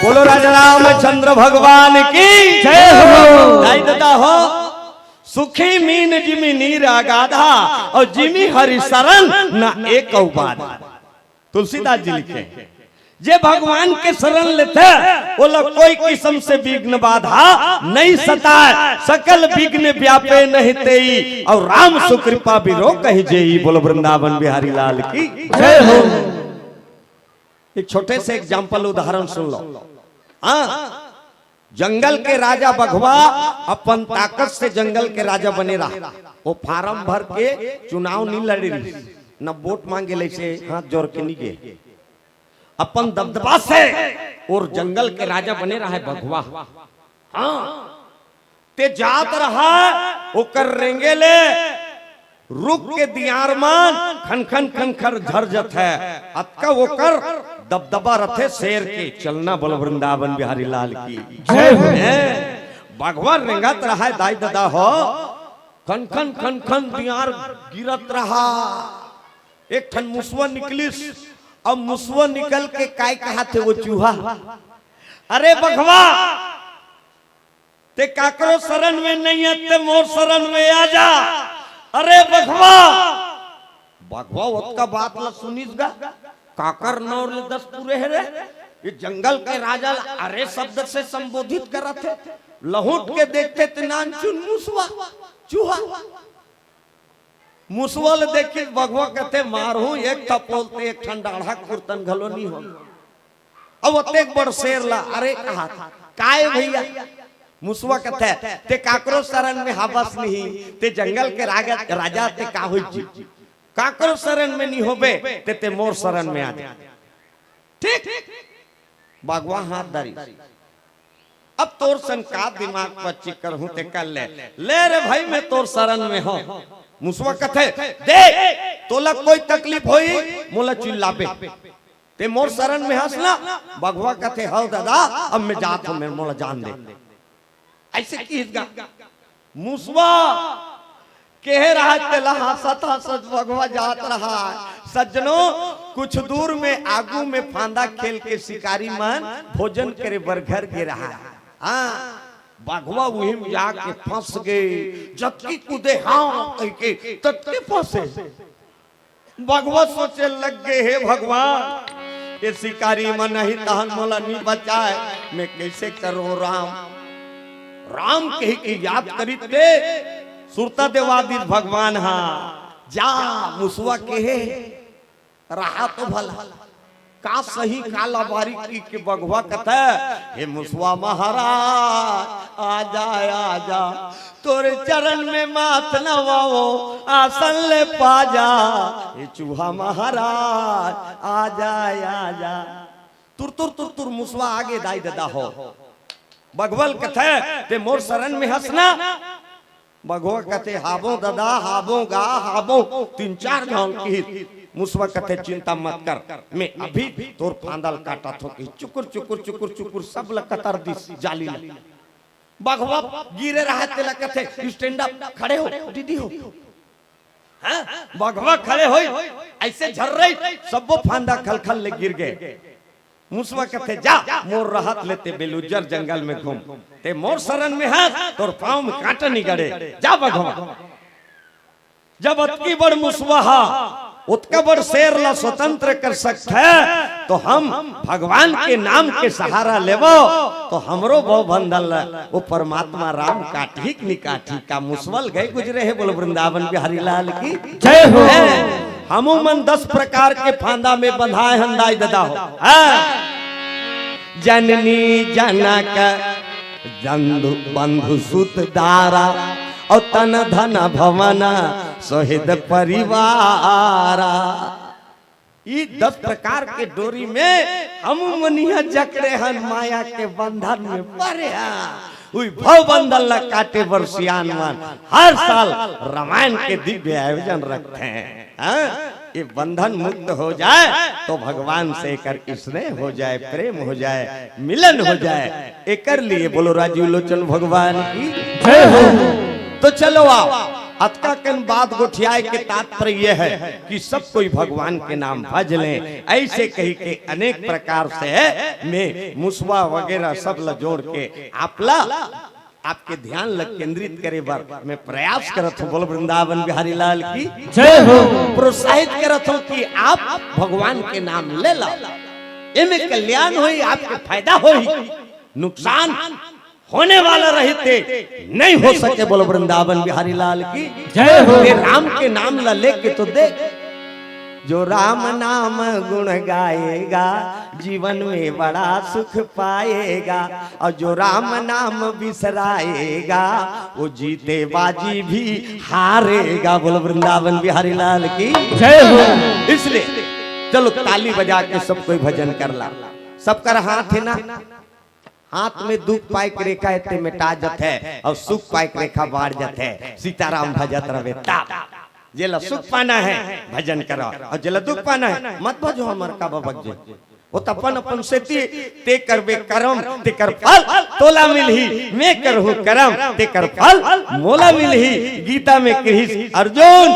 बोलो राजा रामचंद्र भगवान की जय हो। दाई ददा हो, सुखी मीन जिमि नीर अगाधा, अउ जिमि हरि शरण न एकउ बाधा। तुलसीदास जी लिखे, जे भगवान के शरण लेथे, ओला कोई किस्म से विघ्न बाधा नहीं सताए। सकल विघ्न व्यापे नहीं तेई, अउ राम सुकृपा बिनु कहि जेई। बोलो वृंदावन बिहारी लाल की जय हो। एक छोटे से एग्जाम्पल, उदाहरण सुन लो। हाँ, जंगल के राजा बघवा अपन ताकत से जंगल के राजा बने रहा। वो फार्म भर के चुनाव नहीं लड़े रही, न वोट मांगे ले से हाथ जोड़ के नहीं गए। अपन दबदबा से और जंगल के राजा बने रहा है बघवा। हाँ, ते जात रहा, ओकर रेंगे ले रुख के दियार मन खनखन खनखन झर जथे। अतका ओकर दबदबा रथे शेर के। चलना बोल वृंदावन बिहारी लाल की जय हो। हैं? बघवा रेंगत रहा है दाई ददा हो, खनखन खनखन दियार गिरत रहा। एक ठन मुसवा निकलिस। अब मुसवा निकल के काय कहाथे वो चूहा, अरे बघवा, ते काकरो शरण में नहीं है, ते मोर शरण में आ जा। अरे बघवा, बघवा ओतका बात ला सुनिस गा, काकर नौ ले दस पूरे हे रे। ये जंगल के राजा ला अरे शब्द से संबोधित करत हे। लहुट के देखथे ते नानचुन मुसवा, चूहा। मुसवा ल देखिस बघवा कथे, मारहूं एक थपोल ते एक ठन डाढ़ा कुरतन घलो नी हो। अब ओतेक बड़ शेर ला अरे कहा, काय भैया? मुसवा कथे, ते काकरो शरण में हाबस नहीं, ते जंगल के राजा, राजा ते का होई जी? काकरो शरण में नहीं होबे, ते, ते मोर शरण में आ जा। ठीक? बघवा हाथ धरी। अब तोर सन का दिमाग पर चिक्कर हूं ते कर ले। ले रे भाई, मैं तोर शरण में हूं। मुसवा कथे, देख, तोला कोई तकलीफ होई, मोला चिल्लाबे। ते मोर शरण में हस ना? बघवा कथे, हव दादा, अब मैं जात हूं, मैं मोला जान दे। ऐसे किहिस गा। मुसवा केहे रहा तेला हंसत हंसत बघवा जात रहा। सज्जनों, कुछ दूर में आगू में फांदा खेल के शिकारी मन भोजन करे बर घर गे रहा। हाँ, बघवा उही में जाके फंस गे। जतकी कूदे हाँ कहिके ततके फंसे। बघवा सोचे लग गे, हे भगवान, ये शिकारी मन नहीं तहन मोला नी बचाए, मैं कैसे करो राम? राम कहि के याद करिस ते सुरता देवा दिस भगवान हा। जा मुसवा केहे रहा तो भला, का सही काला बारी कहिके बघवा कथे, हे मुसवा महाराज, आजा, आजा, तोर चरण में माथ नवाओ, आसन ले पाजा। हे चूहा महाराज, आजा, आजा। तुरतुर, तुरतुर मुसवा आगे दाई ददा हो। बघवा ल कथे, "ते मोर शरण में हस ना?" बघवा कथे, "हाबो ददा, हाबो गा, हाबो।" तीन चार घांव किहिस। मुसवा कथे, "चिंता मत कर, मैं अभी तोर फांदा ल काटत हों," कहि चुकुर चुकुर चुकुर चुकुर सब ल कतर दिस जाली ल। बघवा गिरे रहय, तेला कथे, "Stand up, खड़े हो, डीडी हो।" हाँ? बघवा खड़े होइस, अइसे झर्रइस, सब्बो फांदा खलखल ले गिर गे। मुसवा कथे, "जा, मोर रहत ले ते बेलुज्जर जंगल में घूम, ते मोर शरण में हस, तोर पाँव में कांटा नइ गड़े, जा बघवा।" जब अतकी बड़ मुसवा हा ओतका बड़ शेर ला स्वतंत्र कर सकथे, तो हम भगवान के नाम के सहारा लेबो, तो हमरो भवबंधन ला वो परमात्मा राम काटही कि नइ काटही? का मुसवा ल गए गुजरे हे, बोलो वृंदावन बिहारी लाल की जय हो। हैं? हमू मन दस प्रकार के फांदा में बंधाए हन दाई ददा हो। हाँ। जननी जनक जंधु बंधु सुत दारा, और तन धन भवन सहित परिवारा। ई दस प्रकार के डोरी में हम मनिया जकड़े हन, माया के बंधन में परे हन। उही भव बंधन ला काटे बर सियान मन हर साल रामायण के दिव्य आयोजन रखथे। हाँ? ये बंधन मुक्त हो जाए तो भगवान से एकर स्नेह हो जाए, प्रेम हो जाए, मिलन हो जाए। एकर लिए बोलो राजीव लोचन भगवान की जय हो। तो चलो आओ, अतका कन बात गोठियाए के तात्पर्य यह है कि सब कोई भगवान के नाम भज लें। ऐसे कही के अनेक प्रकार से मैं मुसवा वगैरह सब ला जोड़ के आप ला, आपके ध्यान ला केंद्रित करे बर मैं प्रयास करत हूँ। बोलो वृंदावन बिहारी लाल की जय हो। प्रोत्साहित करत हूँ कि आप भगवान के नाम ले लो, एमे कल्याण होई, आपके फायदा होई, नुकसान होने वाला रहिते नहीं हो सके। बोलो वृंदावन बिहारी लाल की जय हो। ये राम के नाम ला लेके तो देख, जो राम नाम गुण गाएगा, जीवन में बड़ा सुख पाएगा, और जो राम नाम बिसराएगा, वो जीते बाजी भी हारेगा। बोलो वृंदावन बिहारी लाल की जय हो। इसलिए चलो ताली बजा के सब कोई भजन कर ला। सबकर हाथ है ना, हाथ में दुख पाए के रेखा है ते मेटा जथे, और सुख पाए के रेखा बाढ़ जथे। सीताराम भजत रहे तब। जेला सुख पाना है भजन करो, और जेला दुख पाना है मत भजो, हमर का बबक जे। वो त अपन अपन सेती ते करबे करम, तेकर फल तोला मिलही, मैं करहूँ करम, तेकर फल मोला मिलही। गीता में कहिस अर्जुन,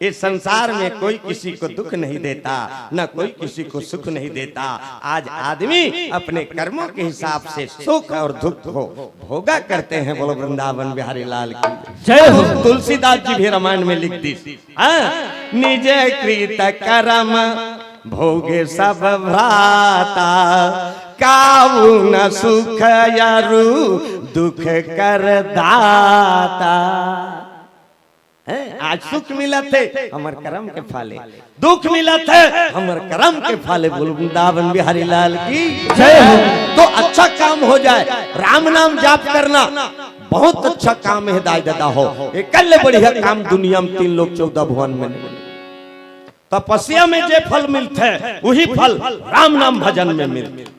इस संसार में कोई किसी को दुख नहीं देता, न कोई किसी को सुख नहीं देता। आज आदमी अपने कर्मों के हिसाब से सुख और दुख को भोगा करते हैं। बोलो वृंदावन बिहारी लाल की जय हो। तुलसीदास जी भी रामायण में लिख दिस, हाँ, निज कृत कर्म भोगे सब भ्राता, काऊ न सुख अरु दुख कर दाता। हैं? आज सुख मिलत हे, हमर करम के फल हे। दुख मिलत हे, हमर करम के फल हे। बोल वृंदावन बिहारी लाल की जय हो। तो अच्छा काम हो जाए, राम नाम जाप करना बहुत अच्छा काम हे दाई ददा हो। एकर ले बढ़िया काम दुनिया में तीन लोक चौदह भुवन में नहीं। तपस्या में जे फल मिलथे, वही फल राम नाम भजन में मिलथे।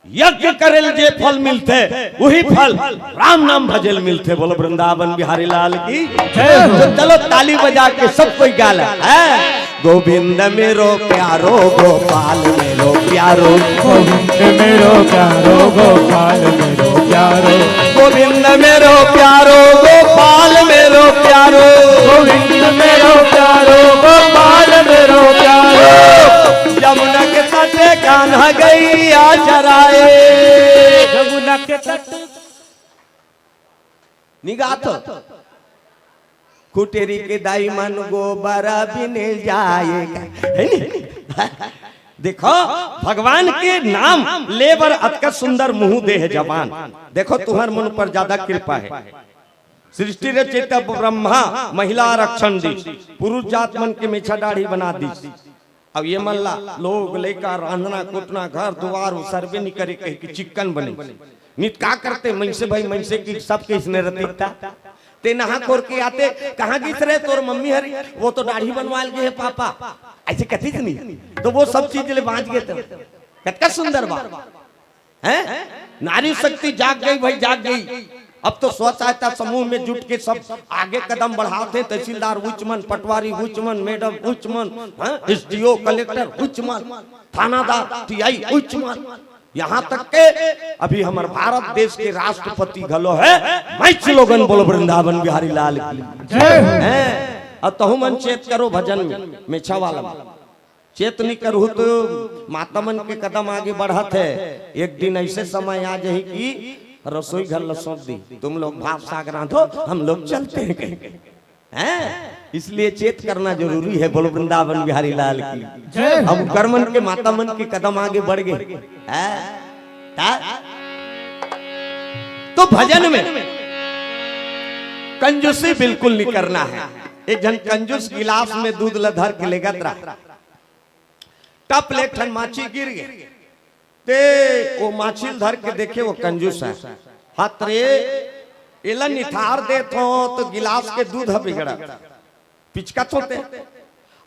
यज्ञ करेल जे फल मिलथे, वही फल राम नाम भजेल मिलथे। बोलो वृंदावन बिहारी लाल की जय हो। तो चलो ताली बजा के सब कोई गा ले, हैं? गोविंद मेरो प्यारो, गोपाल मेरो प्यारो। गोविंद मेरो प्यारो, गोपाल मेरो प्यारो। गोविंद मेरो प्यारो, गोपाल मेरो प्यारो। गोविंद मेरो प्यारो, गोपाल मेरो प्यारो। यमुना के तट कान्हा गैया चराए। यमुना के तट। निगाह तो खुटेरी के दाई मन गोबर बिने जाएगा, है नी? देखो, भगवान के नाम ले बर अतका सुंदर मुंह दे हे जबान। देखो, तुहर मन पर ज्यादा कृपा हे। सृष्टि रचेता ब्रह्मा महिला आरक्षण दिस, पुरुष जात मन के मेछा दाढ़ी बना दिस। अब ये मन ला लोग, लइका, रांधना, कुटना, घर दुवार, वो सर्वे नी करे कहि के चिक्कन बने। नित का करते मनसे भाई, मनसे की सबके इसने रतिकता। ते नहा खोर के आते, "कहाँ गिस रे तोर मम्मी हरी?" "वो तो दाढ़ी बनवाल गे हे पापा।" अइसे कथिस नी, तो वो सब चीज ले बांच गे तो कतका सुंदर बात। हैं? नारी शक्ति जाग गई भाई, जाग गई। अब तो स्व सहायता समूह में जुट के सब आगे कदम बढ़ात हे। तहसीलदार उच्च मन, पटवारी उच्च मन, मैडम उच्च मन, हाँ, एसडीओ, कलेक्टर उच्च मन, थानादार, टीआई उच्च मन, यहाँ तक के अभी हमर भारत देश के राष्ट्रपति घलो हे। मैं स्लोगन बोलो वृंदावन बिहारी लाल की। जय हो। हैं? अउ तहु मन चेत करो भजन में, मेछा वाला मन। चेत नइ करहू तो माता मन के कदम आगे बढ़त हे। एक दिन ऐसे समय आ जाही कि रसोई घर ल सौंप दी, तुम लोग भात साग रांधो, हम लोग चलते हैं कहीं। हैं? इसलिए चेत करना जरूरी है। बोलो वृंदावन बिहारी लाल की। जय हो। अब कर्मन के माता मन के कदम आगे बढ़ गए। हैं? का? तो भजन में कंजूसी बिल्कुल नहीं करना है। एक झन कंजूस गिलास में दूध ल धर के लेगत रहा, टप ले एक ठन माछी गिर गे, ते ओ माछी ल धर के देखे, वो कंजूस है। हत रे, एला निथार देत हो तो गिलास के दूध ह बिगड़त, पिचकत होते।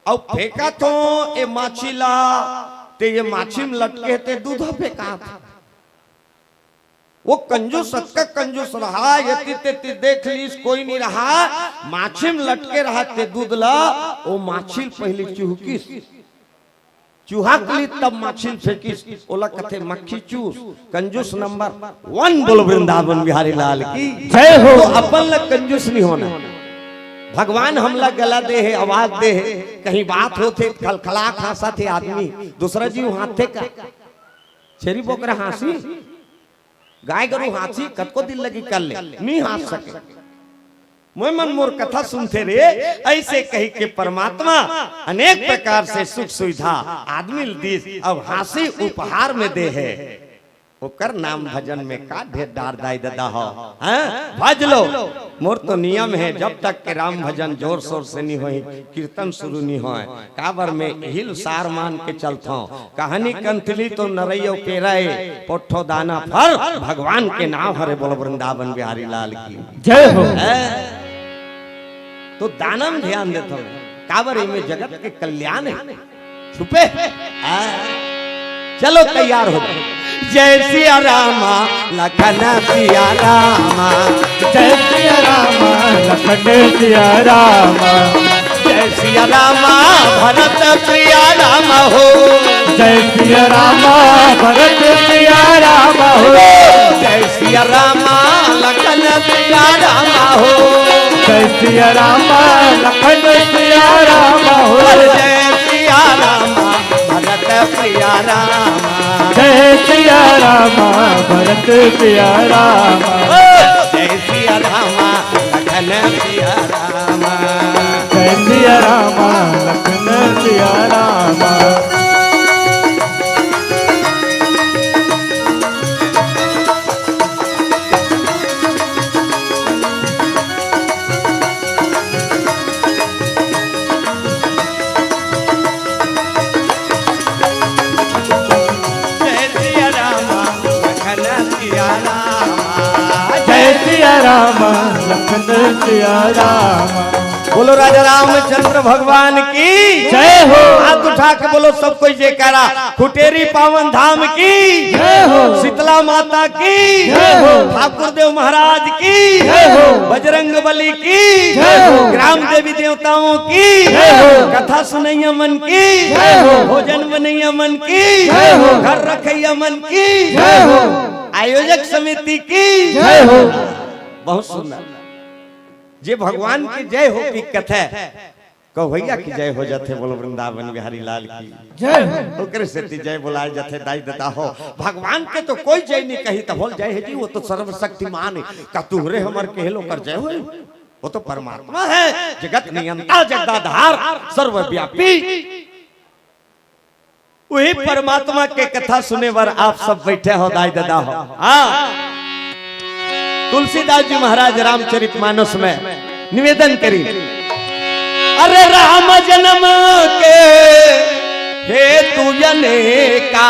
अउ फेंकत हो ए माछी ला, ते ये माछी में लटके ते दूध ह फेंकात। वो कंजूस अतका कंजूस रहा, यति तेती देख लीस, कोई नहीं रहा, माछी में लटके रहा ते दूध ला, वो माछी ल पहले चुहकिस, चुहक ली तब माछी ल फेंकिस, ओला कथे मक्खी चूस। कंजूस नंबर वन। बोलो वृंदावन बिहारी लाल की। जय हो। तो अपन ला कंजूस नहीं होना। भगवान हमला गला दे हे, आवाज दे हे, कहीं बात होथे खलखला हाँसथे आदमी, दूसरा जीव हाँसथे का? छेरी बोकरा हाँसी, गाय गरु हाँसी, कतको दिन लगी कर ले, नहीं हाँस सके। मोय मन मोर कथा सुनथे रे, ऐसे कही के परमात्मा अनेक प्रकार से सुख सुविधा आदमी ल दीस, अब हाँसी उपहार में दे हे। ओकर नाम भजन में का ढेर डार दाई ददा हो, हैं? भज लो। मोर तो नियम है, जब तक के राम भजन जोर शोर से नहीं होही, कीर्तन शुरू नहीं होय। काबर में हिल सार मान के चलथों। कहानी कंथली तो नरई अउ केरा ए, पोट्ठो दाना फर, भगवान के नाम हरे। बोलो वृंदावन बिहारी लाल की। जय हो। हैं? तो दाना में ध्यान देथों, काबर एमे जगत के कल्याण है, छुपे है। हैं? चलो तैयार हो जाओ। जय सिया रामा लखन सिया रामा। जय सिया रामा लखन सिया रामा। जय सिया रामा भरत प्रिया रामा हो। जय सिया रामा भरत प्रिया रामा हो। जय सिया रामा लखन सिया रामा हो। जय सिया रामा लखन सिया रामा हो। अरे जय सिया रामा भरत प्रिया रामा। जय सिया रामा भरत प्रिया रामा। ओ, जय सिया रामा लखन सिया रामा। जय सिया रामा लखन सिया रामा। जय सिया रामा लखन सिया रामा। जय सिया रामा लखन सिया रामा। बोलो राजा रामचंद्र भगवान की जय हो। हाथ उठा के बोलो सब कोई जयकारा। खुटेरी पावन धाम की जय हो। शीतला माता की जय हो। ठाकुर देव महाराज की जय हो। बजरंग बली की जय हो। ग्राम देवी देवताओं की जय हो। कथा सुनैया मन की जय हो। भोजन बनैया मन की जय हो। घर रखैया मन की जय हो। आयोजक समिति की जय हो। बहुत सुंदर। जे भगवान की जय हो की कथा कहो भैया की जय हो जाथे। बोलो वृंदावन बिहारी लाल की जय हो। ओकरे सेती जय बोलाए जाथे दाई ददा हो। भगवान के तो कोई जय नहीं कही त बोल जय है जी, वो तो सर्वशक्तिमान है। का तुहरे हमर कहे लो कर जय हो? वो तो परमात्मा है, जगत नियंता, जगदाधार, सर्वव्यापी। वही परमात्मा के कथा सुने बर आप सब बैठे हो दाई ददा हो। हाँ, तुलसीदास जी महाराज रामचरित मानस में निवेदन करी, अरे राम जन्म के हेतु अनेका,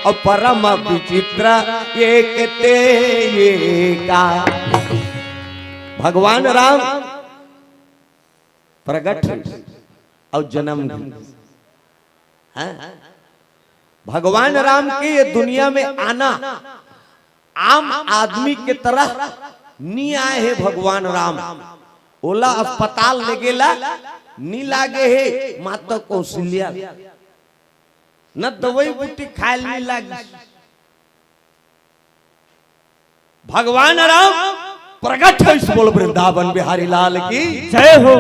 और परम विचित्र एक ते एका। भगवान राम प्रगट हुई और जन्म ली। हैं? भगवान राम के ये दुनिया में आना, आम आदमी के तरह नी आए हे भगवान राम। ओला अस्पताल लेगेला नी लागे हे माता कौशल्या, न दवाई बूटी खाए ल नी लागिस। भगवान राम प्रगट होइस, बोल वृंदावन बिहारी लाल की। जय हो।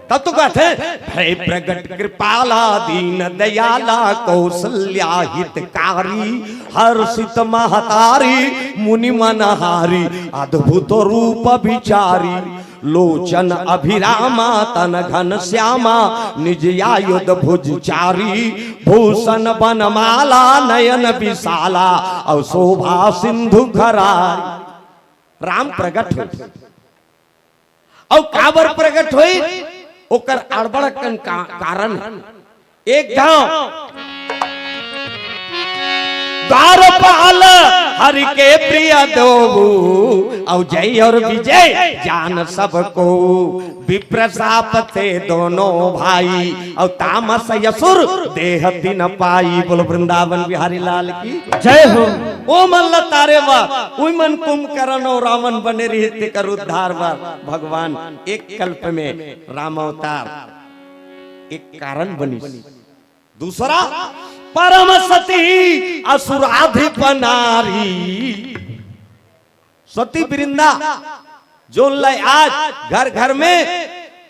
तब तो कहते हैं, भय प्रगट कृपाला दीन दयाला कौशल्या हितकारी, हर्षित महतारी मुनि मनहारी अद्भुत रूप विचारी। लोचन अभिरामा तन घन श्यामा निज आयुध भुज चारी। भूषण बनमाला नयन विशाला अउ शोभा सिंधु खरारी। राम प्रगट हो। अउ काबर प्रगट होई, ओकर अड़बड़ कन का-, कारण हे। एक घांव द्वारपाल हरि के प्रिय दोऊ, अउ जय अउ विजय जान सबको। विप्र शाप थे दोनों भाई, अउ तामस असुर देह तिन पाई। बोलो वृंदावन बिहारी लाल की। जय हो। ओ मन ल तारे बर, उई मन कुंभकर्ण अउ रावण बने रहिस तेकर उद्धार बर भगवान एक कल्प में राम अवतार एक कारण बनिस। दूसरा, परम सती असुराधिप नारी। सती वृंदा, जोन ला आज घर घर में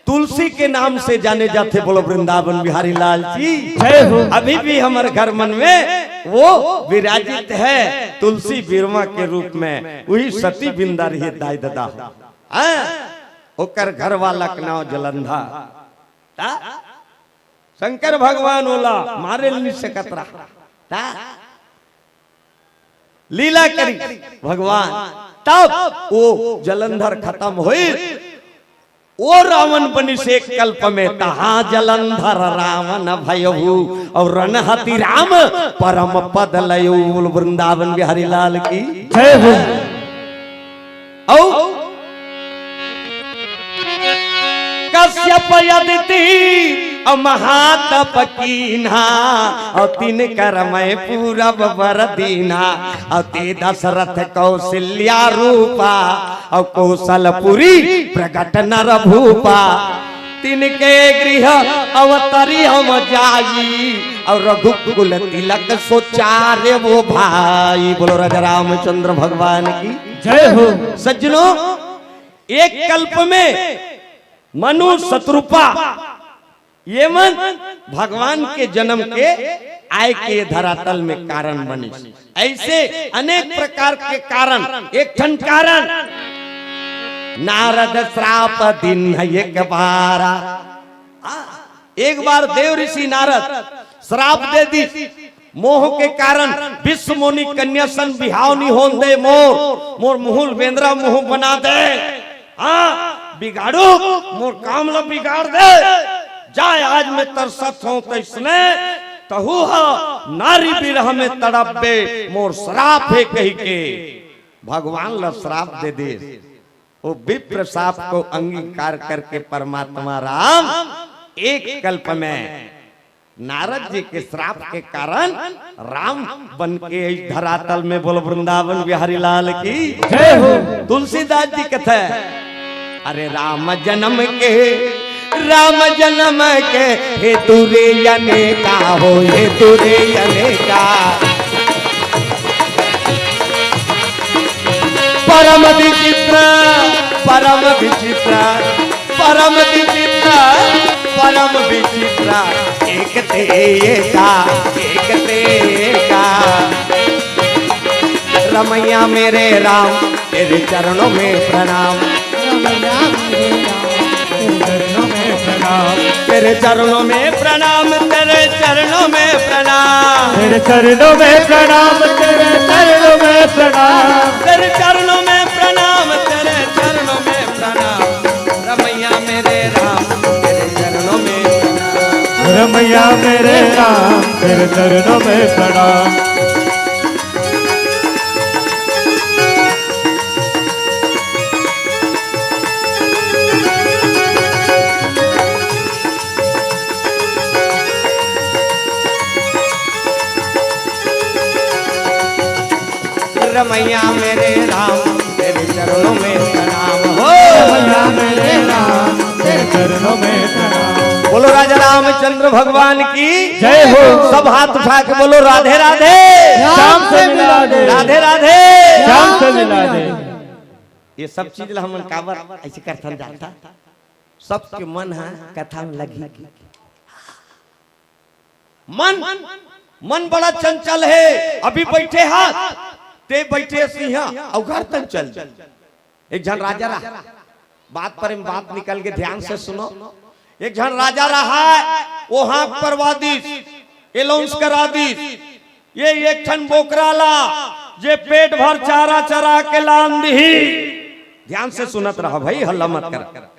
तुलसी के नाम से जाने जाथे। बोलो वृंदावन बिहारी लाल की। जय हो। अभी भी हमर घर मन में वो विराजित हे तुलसी बिरवा के रूप में। उही सती वृंदा रहिस दाई ददा। हाँ? ओकर घर वाला के नाव जलंधर। ता? शंकर भगवान ओला मारे ल नी सकत रहा। ता? लीला करी भगवान, तब वो जलंधर खतम होई। ओ रावण बनिस एक कल्प में, तहाँ जलंधर रावण भयहु, अउ रणहति राम परम पद लयहु। बोल वृंदावन बिहारी लाल की। जय हो। अउ कश्यप अदिति अउ महातप कीन्हा, अउ तिनकर मय पूरब बर दीन्हा, अउ ते दशरथ कौशल्या रूपा, अउ कौशलपुरी प्रगट नर भूपा। तिनके गृह अवतरी हम जाई, अउ रघुकुल तिलक सोचारे वो भाई। बोलो राजा रामचंद्र भगवान की। जय हो। सज्जनों, एक कल्प में मनु, शतरूपा, ये मन भगवान के जन्म के आय के धरातल में कारण बनिस। ऐसे अनेक प्रकार के कारण, एक ठन कारण नारद श्राप दीन्ह एक बारा। आ, एक बार देव ऋषि नारद श्राप दे दीस, मोह के कारण विश्व मोनी कन्या सन बिहाव नी होन दे मोर, मोर मुहुल बेंदरा मुहूं बना दे। हाँ, बिगाड़ू, मोर काम ला बिगाड़ दे। जाय आज मैं तरसत हों तइसने, तहू हा नारी बिरह में तड़पबे, मोर श्राप हे कहिके भगवान ला श्राप दे दीस। वो विप्र शाप को अंगीकार करके परमात्मा राम एक कल्प में नारद जी के श्राप के कारण राम बन के इस धरातल में। बोल वृंदावन बिहारी लाल की। जय हो। तुलसीदास जी कथे, अरे राम जन्म के, राम जन्म के हेतु रे अनेका हो, हेतु रे अनेका। परम विचित्र, परम विचित्र, परम विचित्र, परम विचित्र, एक ते एका, एक ते एका। रमैया मेरे राम, तेरे चरणों में प्रणाम। रमैया मेरे राम, तेरे चरणों में प्रणाम। तेरे चरणों में प्रणाम, तेरे चरणों में प्रणाम। तेरे चरणों में प्रणाम, तेरे चरणों में प्रणाम। तेरे चरणों में प्रणाम, तेरे चरणों में प्रणाम। रमैया मेरे राम, तेरे चरणों में प्रणाम। रमैया मेरे राम, तेरे चरणों में प्रणाम। मैया मेरे राम, तेरे चरणों में प्रणाम हो। मैया मेरे राम, तेरे चरणों में प्रणाम। बोलो राजा रामचंद्र भगवान की जय हो। सब हाथ उठा के बोलो, राधे राधे। श्याम से मिला दे। राधे राधे। श्याम से मिला दे। ये सब चीज ला हमन काबर ऐसे करथन जानता? सबके मन ह कथा में लगी। मन, मन बड़ा चंचल हे। अभी बैठे हा, ते बैठे सिंहा, अउ घर तन चल। एक झन राजा रहा, बात पर में बात निकल के, ध्यान से सुनो। एक झन राजा रहा, वो हांक परवा दिस, announce करा दिस, ये एक ठन बोकरा ला, जे पेट भर चारा चरा के लान दिही। ध्यान से सुनत रहा भाई, हल्ला मत कर।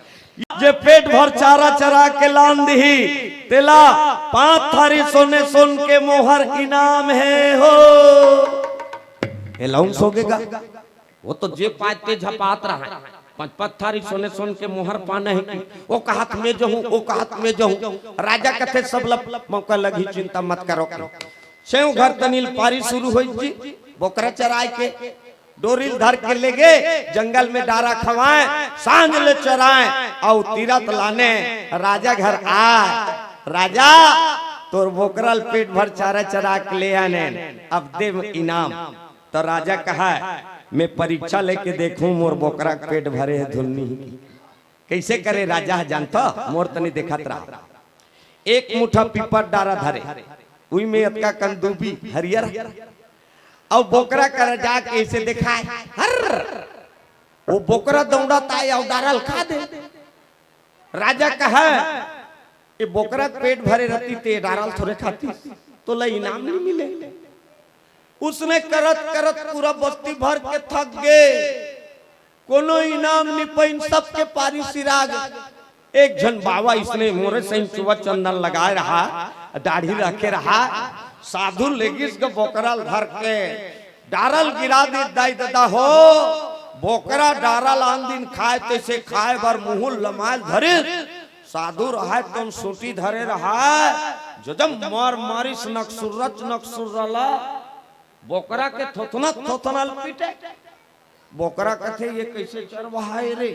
जे पेट भर चारा चरा के लान दिही, तेला पांच थारी सोने सोन के मोहर इनाम हे हो। Announce हो गे गा। वो तो जे पाए ते झपात रहा, पांच पांच थारी सोने सोन के मोहर पाना हे कि, वो कहत में जहूं, वो कहत में जहूं। राजा कथे, सब ला मौका लगही, चिंता मत करो। सेव घर तनिल पारी शुरू होई जी, बोकरा चराए के, डोरिल धर के ले गे, जंगल में डारा खवाए, सांझ ले चराए, अउ तीरथ लाने राजा घर आए। राजा, तोर बोकरा ल पेट भर चारा चरा के ले आने, अब दे इनाम। तो राजा कहा, मैं परीक्षा लेके देखूं, मोर बोकरा के पेट भरे हे धुन नहीं। कैसे करे राजा ह जानत? मोर तनी देखत रहा। एक मुठा पीपर डारा धरे, उई में अतका कन दूबी हरियर, अउ बोकरा करा जाके ऐसे देखाए, हर, वो बोकरा दौड़त आए अउ डारा ल खा दे। राजा कहा, ये बोकरा के पेट भरे रहती ते डारा ल थोरे खाती, तोला इनाम नहीं मिले। उसने करत करत पूरा बस्ती भर के थक गे, कोनो इनाम नहीं पाइन, सबके पारी सिरा गे। एक झन बाबा इसने मोरे सही चुवा चंदन लगाए रहा, दाढ़ी रखे रहा, साधु लेगिस के बोकरा ल धर के डारा ल गिरा दे, दाई ददा हो, बोकरा डारा ल आन दिन खाए तैसे खाए बर मुहूं ल लमाए ल धरिस। साधु रहाय तोन सूटी धरे रहाय, जजम मार मारिस नकसुर्रच नकसुर्रा ला, बोकरा के थोथना थोथना ल पीटे। बोकरा कथे, ये कैसे चरवाहा हे रे?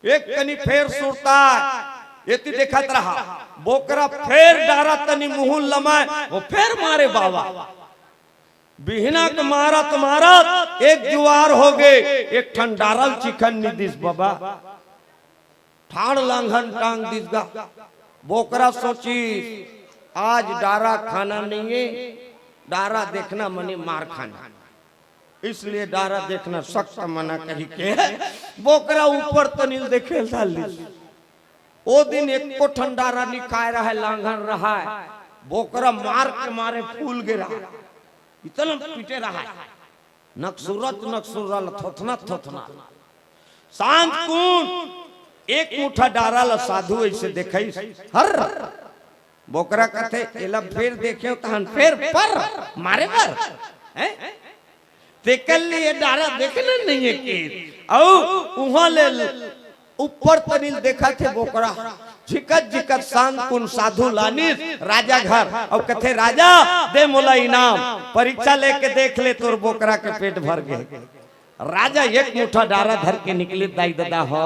एक कनी फेर सुरता, एती देखत रहा, बोकरा फेर डारा तनी मुहूं ल लमाए, वो फेर मारे बाबा। बिहना के मारत मारत एक जुआर हो गे, एक ठन डारा ल चिखन नि दिस बाबा, ठाड़ लांघन टांग दिस गा। बोकरा सोचिस, आज डारा खाना नहीं है, डारा देखना मने मार खाना, इसलिए डारा देखना सख्त मना कही के बोकरा ऊपर तनिल देखे ल धर लिस। ओ दिन एको ठन डारा नि खाए रहाय, लांघन रहाय, बोकरा मार के मारे फूल गे रहाय, इतना पीटे रहाय, नकसुरत नकसुरल, थोथना थोथना। सांझ कुन एक मुठा डारा ल साधु ऐसे देखइस, हर बोकरा कथे, एला फेर देखेंव तहन फेर पर मारे बर, हैं? तेकर लिए डारा देखना नहीं है कि, अउ उहां ले ऊपर तनिल देखथे बोकरा, झिकत झिकत सांझ कुन साधु लानिस राजा घर, अउ कथे, राजा, दे मोला इनाम, परीक्षा लेके देख ले, तोर बोकरा के पेट भर गे। राजा एक मुठा डारा धर के निकले, दाई ददा हो,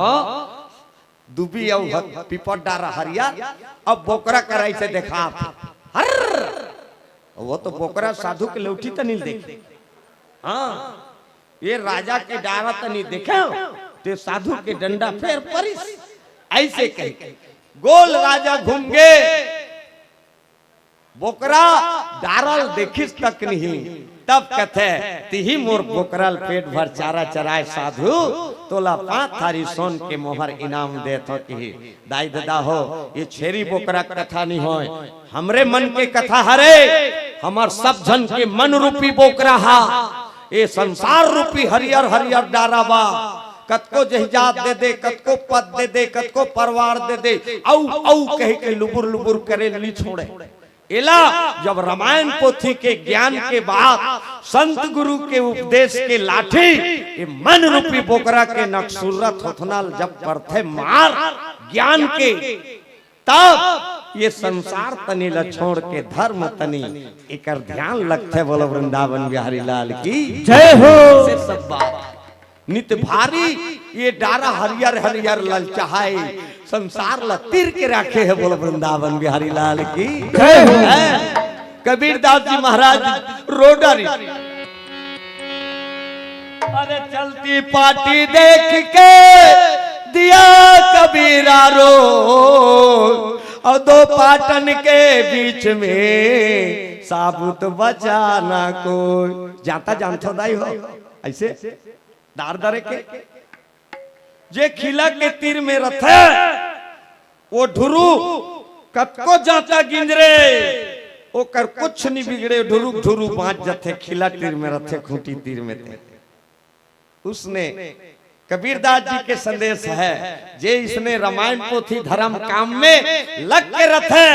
दुबी अउ ह-, पीपर डारा हरियर, अब बोकरा करा ऐसे देखात। हर! वो तो बोकरा साधु के लौठी तनिल देखे। हाँ, ये राजा के डारा तनी देखे, ते साधु के डंडा फेर परिस। ऐसे कही, गोल राजा घूम गे, बोकरा डारा ल देखिस तक नहीं, तब कथे, तिही मोर बोकरा ल पेट भर चारा चराए साधु, तोला पांच थारी सोन के मोहर इनाम देथंव किही। दाई ददा हो, ये छेरी बोकरा के कथा नहीं होय, हमरे मन के कथा हरे, हमर सब झन के मन रूपी बोकरा हा। ये संसार रूपी हरियर हरियर डारा बा, कतको जहिजात दे दे, कतको पद दे दे, कतको परवार दे दे, अउ अउ कहि के लुबुर लुबुर करे ल नि छोड़े। एला जब रामायण पोथी के ज्ञान के बात, संत गुरु के उपदेश के लाठी, ये मन रूपी बोकरा के नकसुर्रत होथना ल जब परथे मार ज्ञान के, तब ये संसार तनी ला छोड़ के धर्म तनी एकर ध्यान लगथे। बोलो वृंदावन बिहारी लाल की जय हो। से सब बात नित भारी ये डारा हरियर हरियर ललचाए संसार ला तीर के राखे हे। बोलो वृंदावन बिहारी लाल की जय हो। हैं? कबीरदास जी महाराज रोडारी, अरे चलती पाटी देख के दिया कबीरा रो, और दो पाटन के बीच में साबुत बचा ना कोई। जाता जानथो दाई हो, ऐसे दार दरे के जे खिला के तीर में रथे, वो ढुरू कतको जाता गिंजरे, ओकर कुछ नहीं बिगड़े, ढुरुक ढुरू बाँच जथे, खिला तीर में रथे, खूंटी तीर में ते। उसने कबीरदास जी के संदेश है, जे इसने रामायण पोथी धर्म काम में लग के रथे,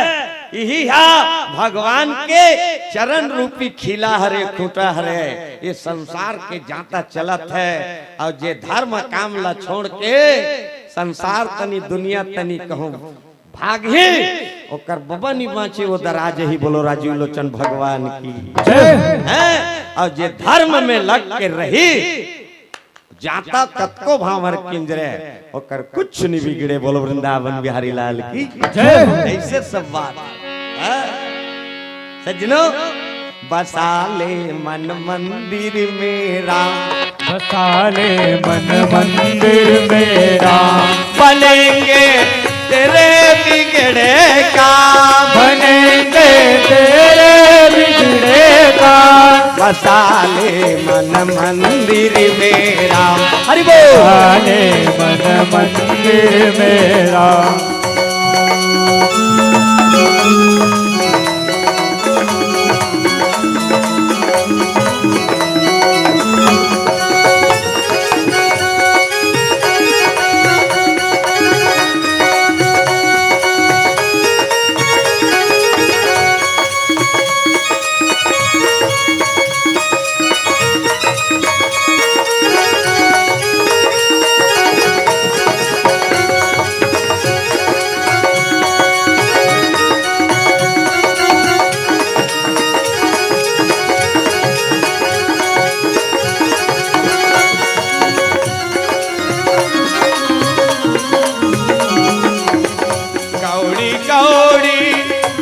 यही हा भगवान के चरण रूपी खिला हरे, खूंटा हरे, ये संसार के जाता चलत है। और जे धर्म काम ला छोड़ के संसार तनी दुनिया तनी कहूँ भागही, ओकर बबा नी बाँचे, वो दराज ही। बोलो राजीव लोचन भगवान की जय। हैं? और जे धर्म में लग के रही, जाता कतको भांवर किंजरे, ओकर कुछ नहीं बिगड़े। बोलो वृंदावन बिहारी लाल की जय। ऐसे सब बात, हैं? सज्जनों, बसा ले मन मंदिर में राम। बसा ले मन मंदिर में राम। बनेंगे तेरे बिगड़े काम। बनेंगे तेरे बिगड़े काम। बसा ले मन मंदिर में राम। हरि बोल। बसा ले मन मंदिर में राम। कौड़ी कौड़ी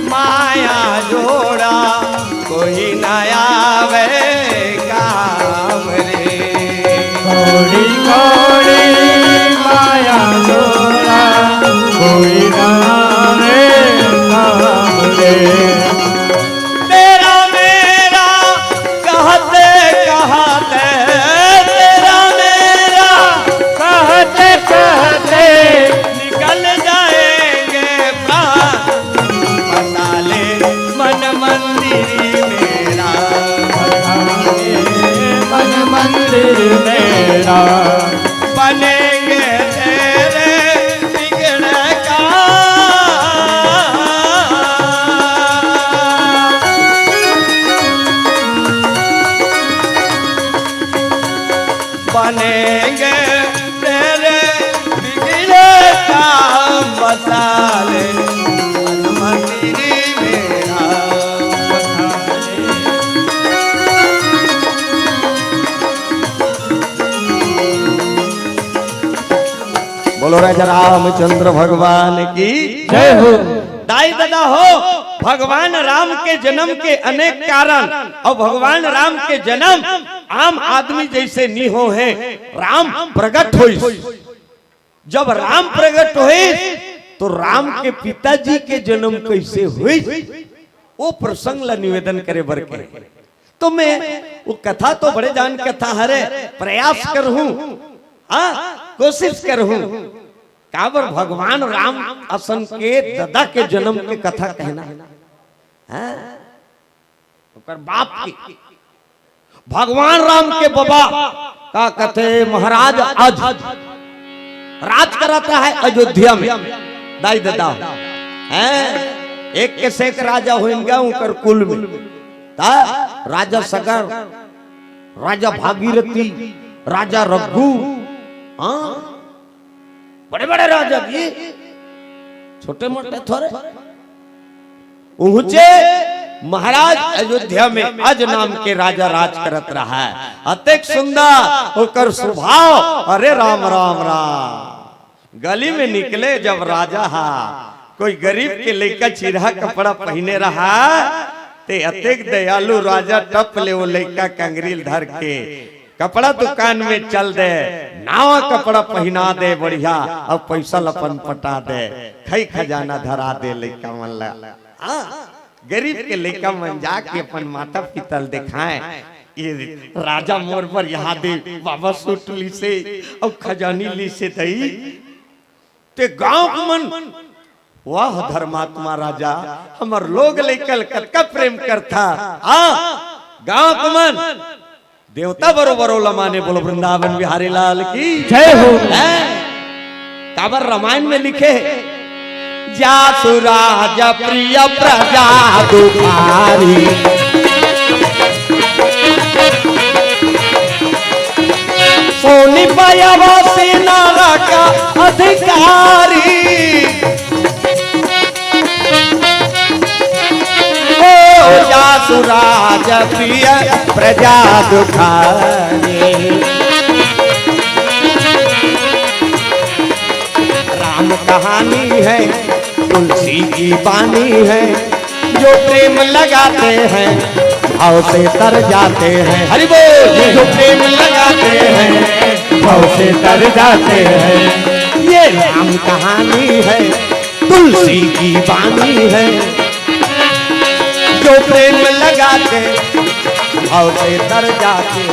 माया जोड़ा, कोई ना आवे काम रे। कौड़ी कौड़ी माया जोड़ा, कोई ना आवे काम रे। तेरा मेरा कहते कहते, तेरा मेरा कहते कहते निकल जाएंगे प्राण। बसा ले मन मंदिर में राम। बसा ले मन मंदिर में राम। बनेंगे तेरे बिगड़े काम। बनेंगे तेरे बिगड़े काम। बसा ले मन मंदिर में राम। बोलो राजा रामचंद्र भगवान की जय हो। दाई ददा हो, भगवान राम के जन्म के अनेक कारण, और भगवान राम के जन्म आम आदमी जैसे नी हो है, राम प्रगट होइस। जब राम प्रगट होइस, तो राम के पिताजी के जन्म कैसे होइस, वो प्रसंग ला निवेदन करे बर के। तो मैं वो कथा तो बड़े जान कथा हरे, प्रयास करहूं, हाँ, कोशिश करहूं। काबर भगवान राम असन के ददा के जन्म के कथा कहना, हाँ? ओकर बाप के, भगवान राम के बबा का कथे महाराज, आज राज करत हे अयोध्या में, दाई ददा, हैं? एक के से एक राजा होइन गा ओकर कुल में। ता राजा सगर, राजा भागीरथी, राजा रघु, हाँ, बड़े बड़े राजा जी, छोटे मोटे थोरे। पहुंचे महाराज अयोध्या में, अज नाम के राजा राज करत रहा है। अतेक सुंदर ओकर स्वभाव, अरे राम राम राम। गली में निकले जब राजा हा, कोई गरीब के लइका चिरहा कपड़ा पहिने रहा, ते अतेक दयालु राजा टप ले वो लइका कंगरील धर के कपड़ा दुकान में चल दे, नवा कपड़ा पहिना दे बढ़िया, अउ पैसा ल अपन पटा दे, खई खजाना धरा दे लइका मन ला। हाँ, गरीब के लइका मन जाके अपन माता पिता ल देखाए, ये राजा मोर बर यहाँ दे बाबा सूट लिसे अउ खजानी लिसे दई। ते गांव के मन, वाह धर्मात्मा राजा, हमर लोग लइका ल कतका प्रेम करथा। आ गांव के मन, देवता बरोबर ओला माने। बोलो वृंदावन बिहारी लाल की जय हो। हैं? काबर रामायण में लिखे हे, जासु राज प्रिय प्रजा दुखारी, सोनी पयवा से नरक अधिकारी। ओ जासु राज प्रिय प्रजा दुखारी। राम कहानी है, तुलसी की बानी है, जो प्रेम लगाते हैं भाव से तर जाते हैं। हरि बोल। जो प्रेम लगाते हैं भाव से तर जाते हैं। ये राम कहानी है, तुलसी की बानी है, जो प्रेम लगाते भाव से तर जाते।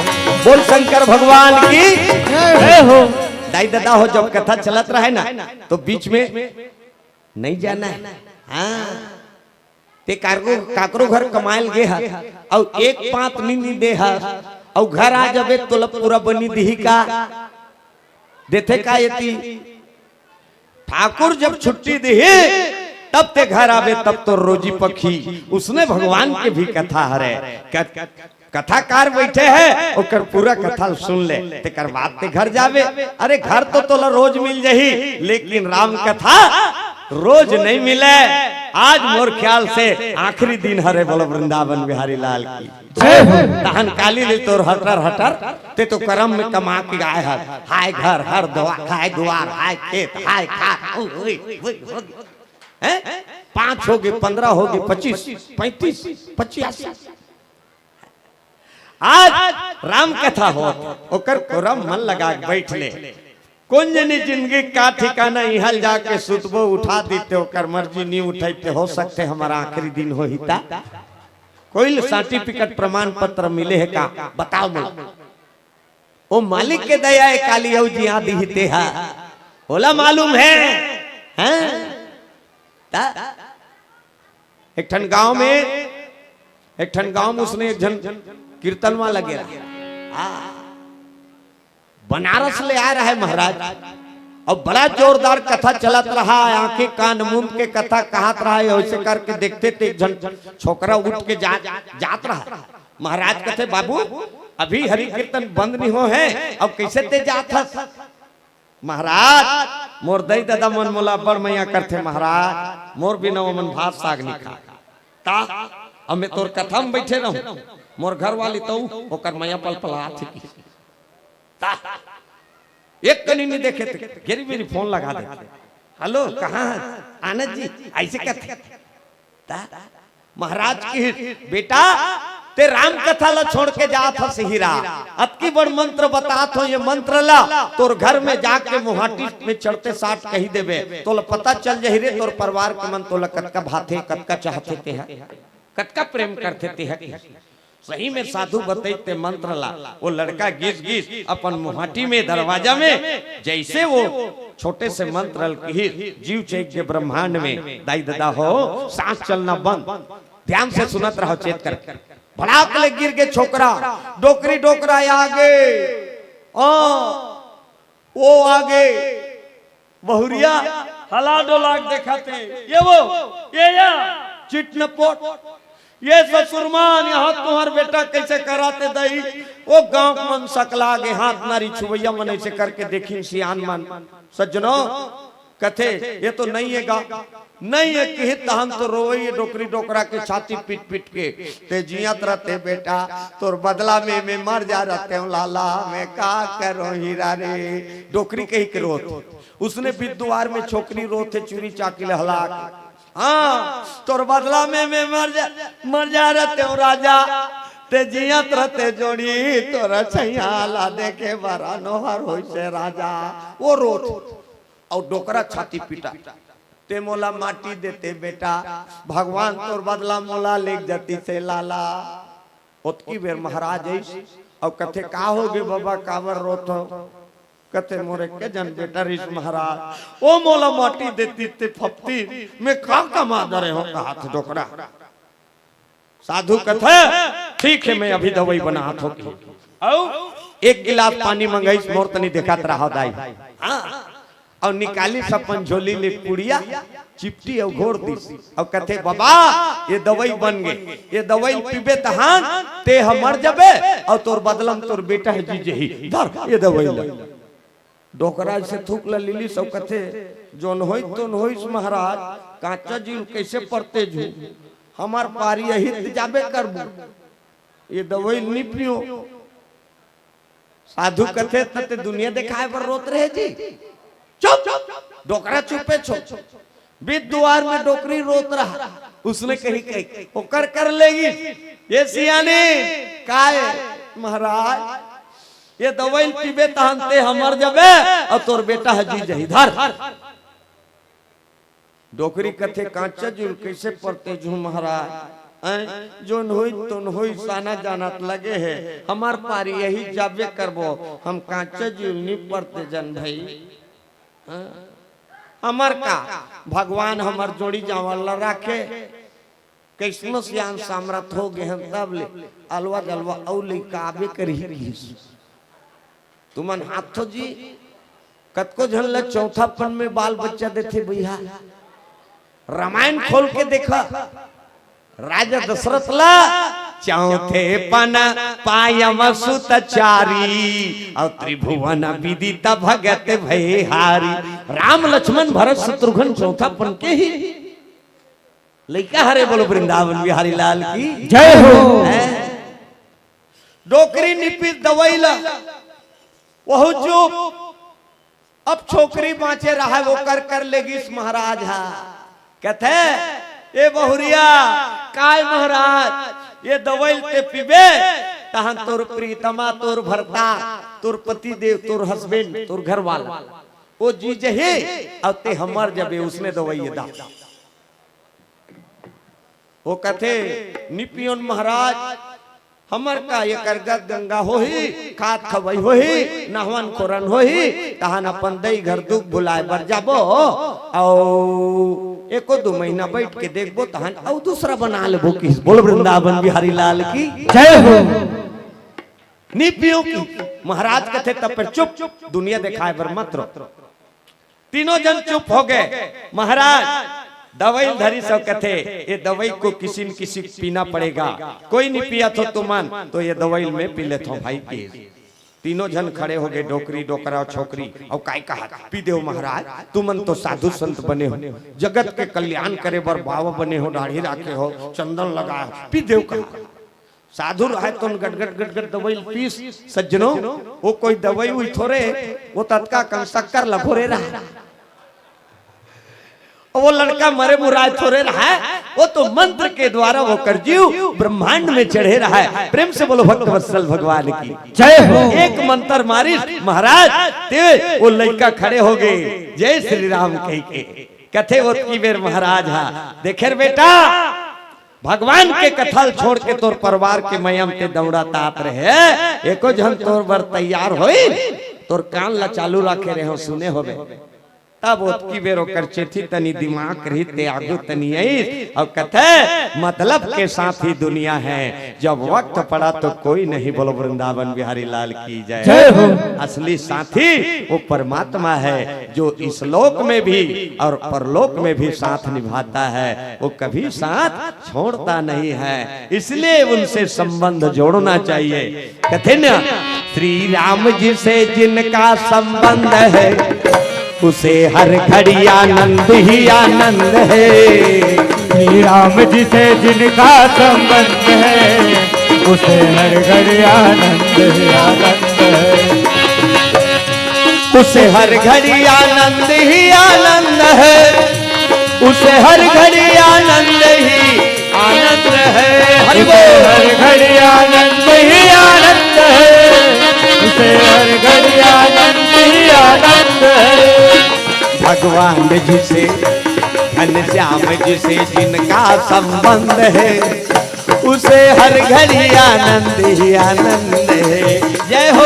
बोल शंकर भगवान की जय हो। दाई ददा हो, जब कथा चलत रहे ना, तो बीच में नहीं जाना है। हाँ, ते काकरो, काकरो घर कमायल गे हस, अउ एक पांत नी, नी दे हस, अउ घर आ जाबे तोला पूरा बनी दिही का? देथे का एती? ठाकुर जब छुट्टी दिही, तब ते घर आबे, तब तो रोजी पखी। उसने भगवान के भी कथा हरे। कत-, कथाकार बैठे हे, ओकर पूरा कथा ल सुन ले, तेकर बाद ते घर जाबे। अरे, घर तो तोला रोज मिल जाही, लेकिन राम कथा रोज नहीं मिले। आज मोर ख्याल से आखिरी दिन हरे। बोलो वृंदावन बिहारी लाल की जय हो। तहन काली ले तोर हटर हटर, ते तो करम में कमा के आए हस। हाय घर, हर दुआर, हाय दुआर, हाय खेत, हाय खार। ओए, ओए, ओए, ओए। हैं? पांच हो गे, पंद्रह हो गे, पच्चीस, पैंतीस, पचासी। आज राम कथा होत, ओकर कोरा मन लगा के बैठ ले। कोन जनी जिंदगी का ठिकाना, इहां ल जाके सुतबो, उठा दीते, ओकर मर्जी नी उठैते, हो सकथे हमर आखिरी दिन होही ता। कोई ल सर्टिफिकेट, प्रमाण पत्र मिले हे का? बताओ मोला। ओ मालिक के दया हे, काली अउ जिया दिही ते हा। ओला मालूम हे, हैं? ता एक ठन गांव में, एक ठन गांव में उसने एक झन कीर्तन वाला गेरा। हाँ। बनारस ले आए रहे महाराज, अउ बड़ा जोरदार कथा चलत रहा, आंखें कान मूंद के कथा कहत रहा है। ऐसे करके देखते ते एक झन छोकरा उठ के जा, जात रहा। महाराज कथे, "बाबू, अभी हरि कीर्तन बंद नहीं हो है, अब कैसे ते जात हस?" "महाराज, मोर दई ददा मन मोला बड़ मया करथे महाराज, मोर बिना ओमन भात साग नहीं खा। ता अब मैं तोर कथा में बैठे रहूं, मोर घर वाली तऊ ओकर मया पल पल आथे की।" ता एक कनी नहीं देखे ते गेरी बेरी फोन लगा दे, "हेलो, कहाँ है आनंद जी?" ऐसे कहते। ता महाराज की, "बेटा, ते राम कथा ला छोड़ के जात हस हीरा, अतकी बड़ मंत्र बतात हो, ये मंत्र ला तोर घर में जाके मुहाटी में चढ़ते साथ कही देबे, तोला पता चल जाही रे, तोर परिवार के मन तोला कतका भाथे, कतका चाहथे ते ह, कतका प्रेम करथे ते ह।" सही में साधु बतई ते मंत्र ला। वो लड़का गिस गिस अपन मुहाटी में, दरवाजा में, जैसे वो छोटे से मंत्र ल किहिस, जीव चैक के ब्रह्मांड में, दाई ददा हो, सांस चलना बंद। ध्यान से सुनत रहो, चेत कर। भड़ाक ले गिर गे छोकरा, डोकरी डोकरा आगे, ओ, ओ आगे, बहुरिया हला डोला के देखत हे, "ये वो, ये या, चिट न पोट, ये ससुरमान, यहाँ तुम्हार बेटा कैसे कराते दई?" ओ गांव के मन सकला गे, हाथ नारी छुवैया मन ऐसे करके देखिन सियान मन। सज्जनों, कथे, "ये तो नहीं हे गा।" "नहीं हे किही तहन तो रोवई डोकरी डोकरा के छाती पीट पीट के। ते जियत रहते बेटा, तोर बदला में मैं मर जा रहते हूँ लाला, मैं का करो हीरा रे।" डोकरी कही के रोत। उसने भी दुआर में छोकरी रोत हे चूरी चाकी लहला के। "हाँ, तोर बदला में मैं मर जा, मर जा रहते हूँ राजा, ते जियत रहते जोड़ी तोर छैया ला देखे बरा नोहर होइसे राजा।" वो रोत। अउ डोकरा छाती पीटा, "ते मोला माटी देते बेटा, भगवान तोर बदला मोला लेग जतिसे लाला।" ओतकी बेर महाराज आइस अउ कथे, "का होगे बबा, काबर रोत हो?" कथे, "मोर एके झन बेटा रहिस महाराज, ओ मोला माटी देतिस ते फपतिस, मैं का कमा डरे हों?" कहाथे डोकरा। साधु कथे, "ठीक हे, मैं अभी दवई बनात हों।" अउ एक गिलास पानी मंगाइस, "मोर तनी देखत रहा दाई।" हाँ, अउ निकालिस अपन झोली ले पुड़िया, चिपटी अउ घोर दिस, अउ कथे, "बबा, ये दवई बन गे, ये दवई पीबे तहान ते ह मर जबे, अउ तोर बदला म तोर बेटा ह जी जही, धर ये दवई ल।" डोकरा से थूक ल लिलिस अउ कथे, "जोन होइस तोन होइस महाराज, कांचा जीव ल कइसे परतेजहूँ? हमर पारी अही त जाबे करबो, ये दवई ल नी पियों।" साधु कथे, "त ते दुनिया देखाय बर रोत रहे जी?" "चुप, डोकरा चुपे छो।" बीच दुआर में डोकरी रोत रहा, उसने कही, कही, ओकर कर लेगी, "ये सियानी, काय महाराज, ये दवई ल पीबे तहन ते ह मर जबे, अउ तोर बेटा ह जी जही, धर।" डोकरी कथे, "कांचा जीव ल कइसे परतेजहूँ महाराज? ऐं, जोन होइस तोन होइस, आना जाना त लगे हे, हमर पारी अही, जाबे करबो, हम कांचा जीव ल नी परतेजन भई।" हाँ? हमर का, भगवान हमर जोड़ी जांवर ल राखे, कइसनो सियान सामरथ हो गे हन, तब ले अलवा गलवा अउ लइका आबे करही किहिस। तुमन हाथ थो जी, कतको झन ल चौथापन में बाल बच्चा देथे भैया। रामायण खोल के देखा, राजा दशरथ ला चौथेपन पायम सुत चारी, अउ त्रिभुवन विदित भगत भई हारी। राम लक्ष्मण भरत शत्रुघ्न चौथापन के ही लइका हरे। बोलो वृंदावन बिहारी लाल की जय हो। हैं? डोकरी निपिस दवई ल, वहू चुप। अब छोकरी बांचे रहय, ओकर कर लेगिस महाराज हा। कथे, "ए बहुरिया, काय महाराज, ये दवई ल ते पीबे, तहन तोर प्रीतमा, तोर भरता, तोर पति देव, तोर husband, तोर घर वाला, ओ जी जही, अउ ते ह मर जबे, उसने दवई ये दा।" ओ कथे, "नी पियोन महाराज, हमर का ये करगत गंगा होही, खात खवई होही, नहवन खोरन होही, तहन अपन दई घर दुख भुलाय बर जाबो, अउ एको दू महीना बइठ के देखबो, तहन अउ दूसरा बना लेबो।" किहिस। बोल वृंदावन बिहारी लाल की जय हो। "नी पियों" किहिस। महाराज कथे, "तब फेर चुप, दुनिया देखाय बर मत रो।" तीनों झन चुप हो गे। महाराज दवई ल धरिस अउ कथे, "ये दवई को किसी न किसी को पीना पड़ेगा, कोई नहीं पिया तो तुमन, तो ये दवई ल मैं पी लेथों भाई।" किहिस। तीनों झन खड़े हो गे, डोकरी, डोकरा अउ छोकरी। अउ काय कहत, "पी देव महाराज, तुमन तो साधु संत बने हो, जगत के कल्याण करे बर बाबा बने हो, दाढ़ी राखे हो, चंदन लगाए हो, पी देव।" कहा साधु रहय तोन गटगट गटगट दवई ल पीस। सज्जनों, वो कोई दवई उई थोरे, वो ततका कन शक्कर ल घोरे रहय। वो लड़का मरे मुराय थोरे रहय, वो तो मंत्र के द्वारा ओकर जीव ब्रह्मांड में चढ़े रहय। प्रेम से बोलो भक्त वत्सल भगवान की जय हो। एक मंत्र मारिस महाराज, ते वो लइका खड़े हो गे, "जय श्री राम" कहि के। कथे ओतकी बेर महाराज हा, "देखे रे बेटा, भगवान के कथा ल छोड़ के तोर परिवार के मया म ते दौड़त आत रहे, एको झन तोर बर तैयार होइस, तोर कान ल चालू राखे रहे हो, सुने होबे।" तब ओतकी बेर ओकर चेथी तनी दिमाग रहिस ते आगू तनी आइस, अउ कथे, "मतलब के साथ ही दुनिया है, जब वक्त पड़ा तो कोई नहीं।" बोलो वृंदावन बिहारी लाल की जय। जय हो। असली साथी वो परमात्मा है, जो इस लोक में भी और परलोक में भी साथ निभाता है, वो कभी साथ छोड़ता नहीं है, इसलिए उनसे संबंध जोड़ना चाहिए। कथे न, श्री राम जी से जिनका संबंध है, उसे हर घड़ी आनंद ही आनंद है। श्री राम जी से जिनका संबंध है, उसे हर घड़ी आनंद ही आनंद है। उसे हर घड़ी आनंद ही आनंद है। उसे हर घड़ी आनंद ही आनंद है। हरि बोल। हर घड़ी आनंद ही आनंद है। उसे हर घड़ी आनंद ही आनंद है। भगवान जी से, घनश्याम जी से जिनका संबंध है, उसे हर घड़ी आनंद ही आनंद है। जय हो।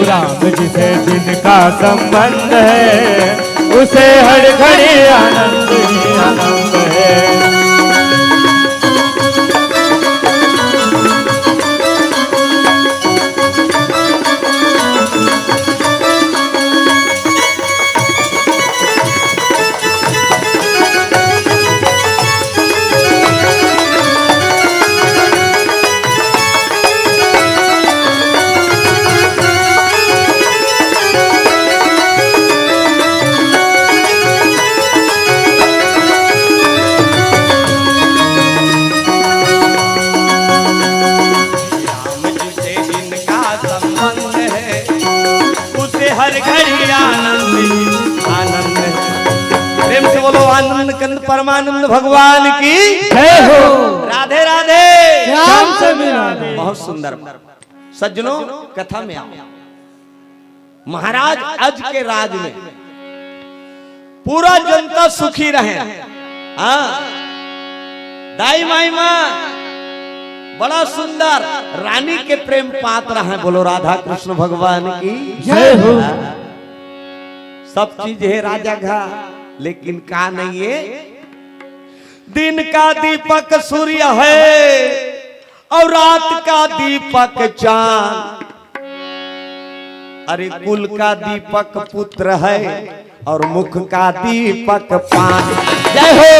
राम जी से जिनका संबंध है, उसे हर घड़ी आनंद ही आनंद है। राम जी से जिनका संबंध है, उसे हर घड़ी आनंद ही आनंद है। प्रेम से बोलो आनंद कंद परमानंद भगवान की। जय हो। राधे राधे। श्याम से मिला दे। बहुत सुंदर। सज्जनों, कथा में आओ। महाराज अज के राज में पूरा जनता सुखी रहे। हाँ, दाई माई माँ बड़ा सुंदर रानी के प्रेम पात्र है। बोलो राधा कृष्ण भगवान की। जय हो। हाँ, सब चीज है राजा घा, लेकिन का नहीं है? दिन का दीपक सूर्य है और रात का दीपक चांद। अरे कुल का दीपक पुत्र है और मुख का दीपक पान। जय हो।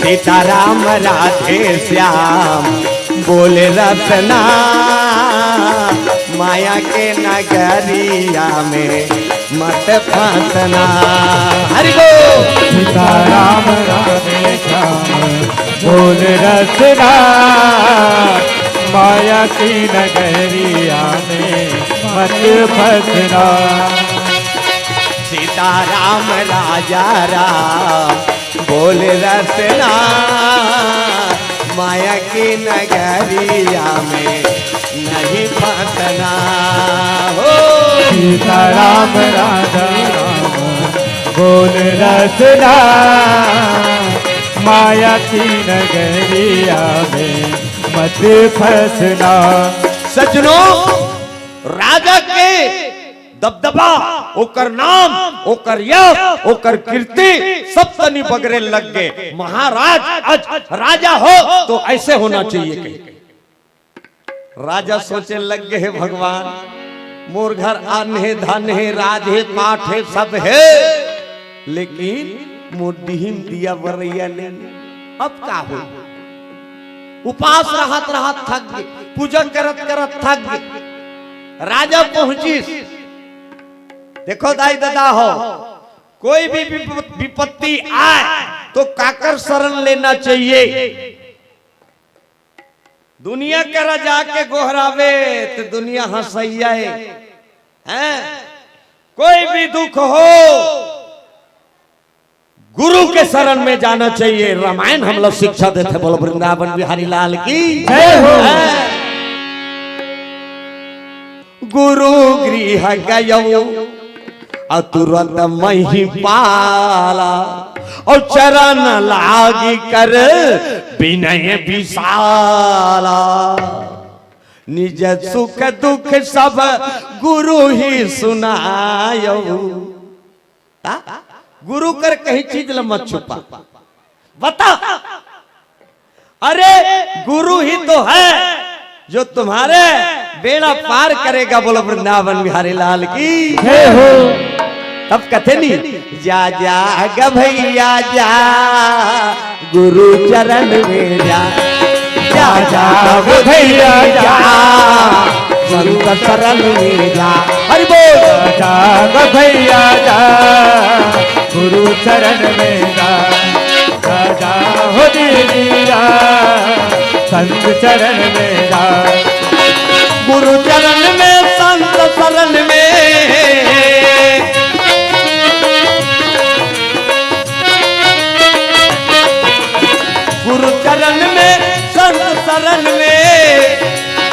सीताराम राधे श्याम बोल रसना, माया के नगरिया में मत फंसना। हरि बोल। सीताराम राधे श्याम बोल रसना, माया की नगरिया में मत फंसना। सीताराम राजा राम बोल रसना, माया की नगरिया में नहीं फंसना हो। सीताराम राजा राम बोल रसना, माया की नगरिया में मत फंसना। सज्जनों, राजा के दबदबा, ओकर नाम, ओकर यश, ओकर कीर्ति सब तनी बगरे लग गए। महाराज अज राजा हो तो ऐसे होना चाहिए कहीं। राजा सोचे लग गए, "हे भगवान, मोर घर अन्न हे, धन हे, राज हे, पाट हे, सब हे, लेकिन मोर डिहिम दिया बरैया नहीं, अब का हो?" उपास रहत रहत थक गए, पूजा करत करत थक गए। राजा पहुंचिस। देखो दाई ददा हो, कोई भी विप-, विपत्ति आए तो काकर शरण लेना चाहिए? दुनिया करा जाके गोहरावे तो दुनिया हंसैया है, हैं? कोई भी दुख हो, गुरु के शरण में जाना चाहिए। रामायण हम लोग शिक्षा देते। बोलो वृंदावन बिहारी लाल की जय हो। हैं? गुरु गृह गयो और तुरंत मही पाला, और चरण लागी कर विनय विशाला। निज सुख दुख सब गुरु ही सुनायो। हाँ? गुरु कर कहीं चीज ल मत छुपा, बता। अरे, गुरु ही तो है जो तुम्हारे बेड़ा पार करेगा। बोलो वृंदावन बिहारी लाल की जय हो। तब कथे नी, जा जा ग भैया जा, गुरु चरण में जा। जा जा ग भैया जा, संत शरण में जा। हरि बोल। जा जा ग भैया जा, गुरु चरण में जा। जा जा हो दीदी जा, संत चरण में जा। गुरु चरण में, संत शरण में। गुरु चरण में, संत शरण में,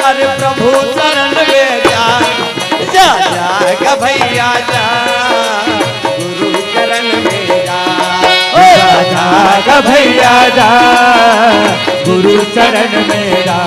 अरे प्रभु चरण में जा। जा जा ग भैया जा, गुरु चरण में जा। ओ जा जा ग भैया जा, गुरु चरण में जा।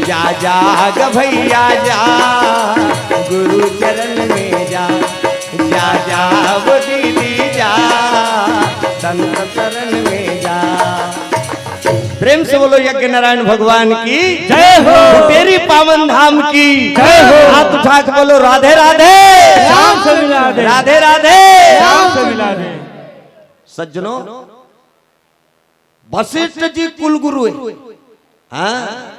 जा जा ग भैया जा, गुरु चरण में जा। जा जा वो दीदी जा, संत शरण में जा। प्रेम से बोलो यज्ञ नारायण भगवान की जय हो। तेरी पावन धाम की जय हो। हाथ उठा के बोलो राधे राधे। श्याम से मिला दे। राधे राधे। श्याम से मिला दे। सज्जनों, वशिष्ठ जी कुलगुरु है। हाँ,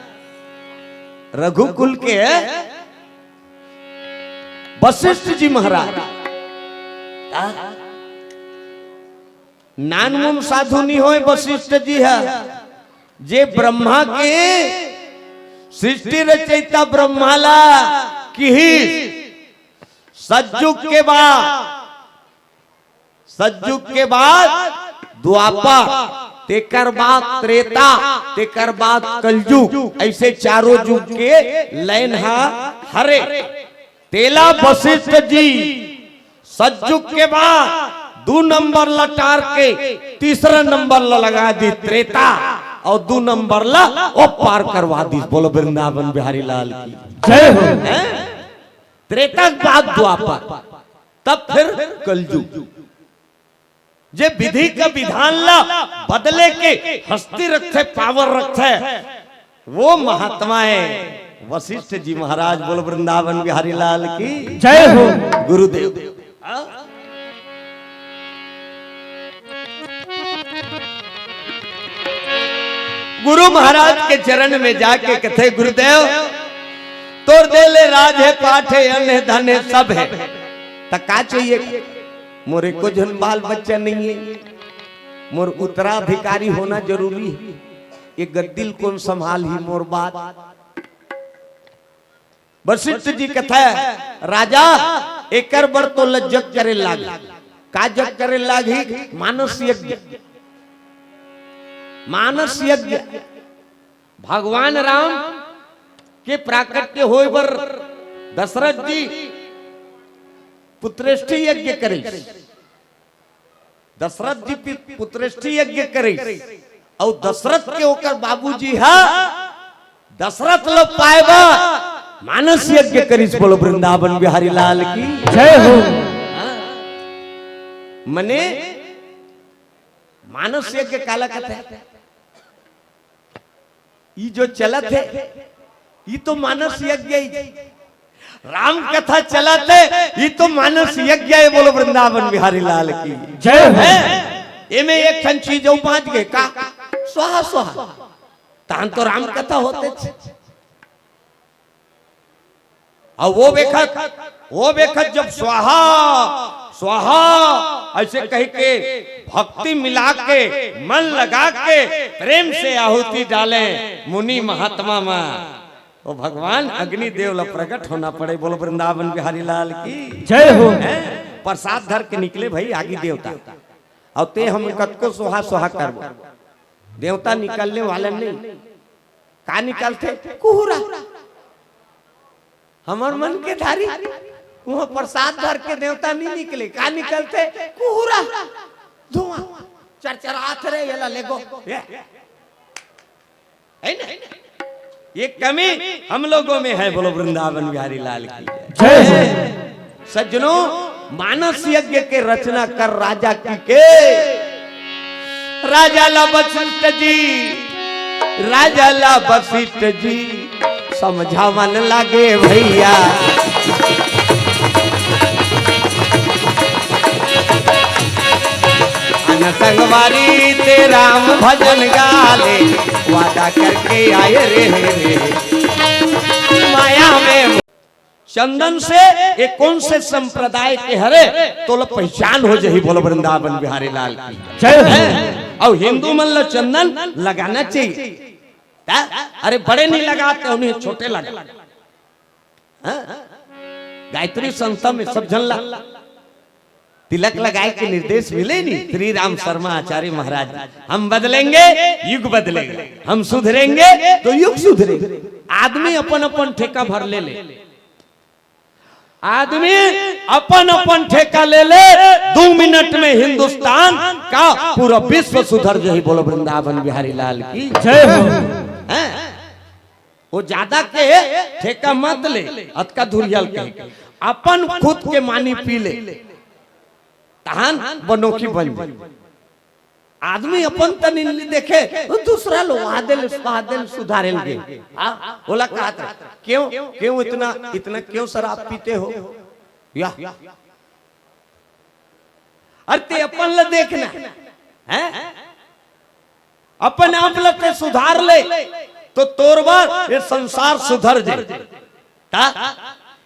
रघुकुल के वशिष्ठ जी महाराज। हाँ? नानमुन साधु नहीं होय वशिष्ठ जी ह, जे ब्रह्मा के सृष्टि रचयिता ब्रह्मा ला किहिस, सतजुग के बाद, सतजुग के बाद द्वापर, तेकर बाद त्रेता, तेकर बाद कलजुग, ऐसे चारों जुग के लाइन ह हरे। तेला वशिष्ठ जी सतजुग के बाद दू नंबर ला टार के तीसरा नंबर ला लगा दिस त्रेता, अउ दू नंबर ला ओ पार करवा दिस। बोलो वृंदावन बिहारी लाल की जय हो। हैं? त्रेता के बाद द्वापर, तब फिर कलजुग। जे विधि का विधान ला बदले के हस्ती रखथे, पावर रखथे, वो महात्मा है वशिष्ठ जी महाराज। बोल वृंदावन बिहारी लाल की जय हो। गुरुदेव। गुरु महाराज के चरण में जाके कथे, गुरुदेव, तोर दे ले राज है, पाट है, अन्न है, धन है, सब है, त का चाहिए? मोर एको झन बाल बच्चा नहीं है, मोर उत्तराधिकारी होना जरूरी है। ये गद्दी ल कोन संभालही मोर बाद? वशिष्ठ जी कथे, राजा, एकर बर तोला जग करे लागही। का जग करे लागही? मानस यज्ञ। मानस यज्ञ। भगवान राम के प्राकट्य होय बर दशरथ जी पुत्रेष्ठी यज्ञ करिस। दशरथ जी पि-, पुत्रेष्ठी यज्ञ करिस। अउ दशरथ के ओकर बाबूजी ह दशरथ ल पाए बर मानस यज्ञ करिस। बोलो वृंदावन बिहारी लाल की जय हो। हाँ। मने मानस यज्ञ काला कथे? ई जो चलत हे, ई तो मानस यज्ञ ही। राम कथा चलत हे, ई तो मानस यज्ञ हे। बोलो वृंदावन बिहारी लाल की जय हो। हैं? एमे एक ठन चीज अउ बाँच गे का? स्वाहा, स्वाहा। तहन तो राम कथा होते थे। अउ वो बेखत, वो बेखत जब स्वाहा, स्वाहा, ऐसे कह के भक्ति मिला के, मन लगा के, प्रेम से आहुति डाले मुनि महात्मा मा। ओ भगवान अग्नि देव ला प्रकट होना पड़े। बोलो वृंदावन बिहारी लाल की। जय हो। हैं? प्रसाद धर के निकले भाई आगी देवता। अउ ते हम कतको सोहा सोहा करबो, देवता निकलने वाला नहीं। का निकलथे? कुहरा। हमर मन के धारी, वहाँ प्रसाद धर के देवता नहीं निकले। का निकलथे? कुहरा, धुआं, चरचरात रे, येला लेगो। ये, है ना? ये कमी हम लोगों में है। बोलो वृंदावन बिहारी लाल की जय। जय हो। सज्जनों, मानस यज्ञ के रचना कर राजा की के। राजा ला वशिष्ठ जी, राजा ला वशिष्ठ जी, समझावन लागे भैया। अन संगवारी ते राम भजन गाले, वादा करके आए रे, रे। माया में चंदन से ये कौन से संप्रदाय के हरे, तोला पहचान हो जही। बोलो वृंदावन बिहारी लाल की जय हो। हैं? अउ हिंदू मन ला चंदन लगाना चाहिए। ता? अरे बड़े नहीं लगाते, उन्हें छोटे लगा। हाँ? गायत्री संस्था में सब झन ला तिलक लगाए के निर्देश मिले नी श्री राम शर्मा आचार्य महाराज। हम बदलेंगे, युग बदलेगा। हम सुधरेंगे तो युग सुधरेगा। आदमी अपन अपन ठेका भर ले ले, आदमी अपन अपन ठेका ले ले, दू मिनट में हिंदुस्तान का पूरा विश्व सुधर जही। बोलो वृंदावन बिहारी लाल की जय हो। हैं? वो ज्यादा के ठेका मत ले, अतका धुरियल के अपन खुद के मानी पी ले, तहान बनोखी बन जाए। आदमी अपन तनी देखे, वो दूसरा लो वहां दे ले, वहां दे ले सुधारे लगे। हाँ, बोला कहा था, क्यों, क्यों इतना, इतना क्यों शराब पीते हो? या, अरे ते अपन ला देखना, हैं? अपन आप ला ते सुधार ले, तो तोर बर ये संसार सुधर जाए। ता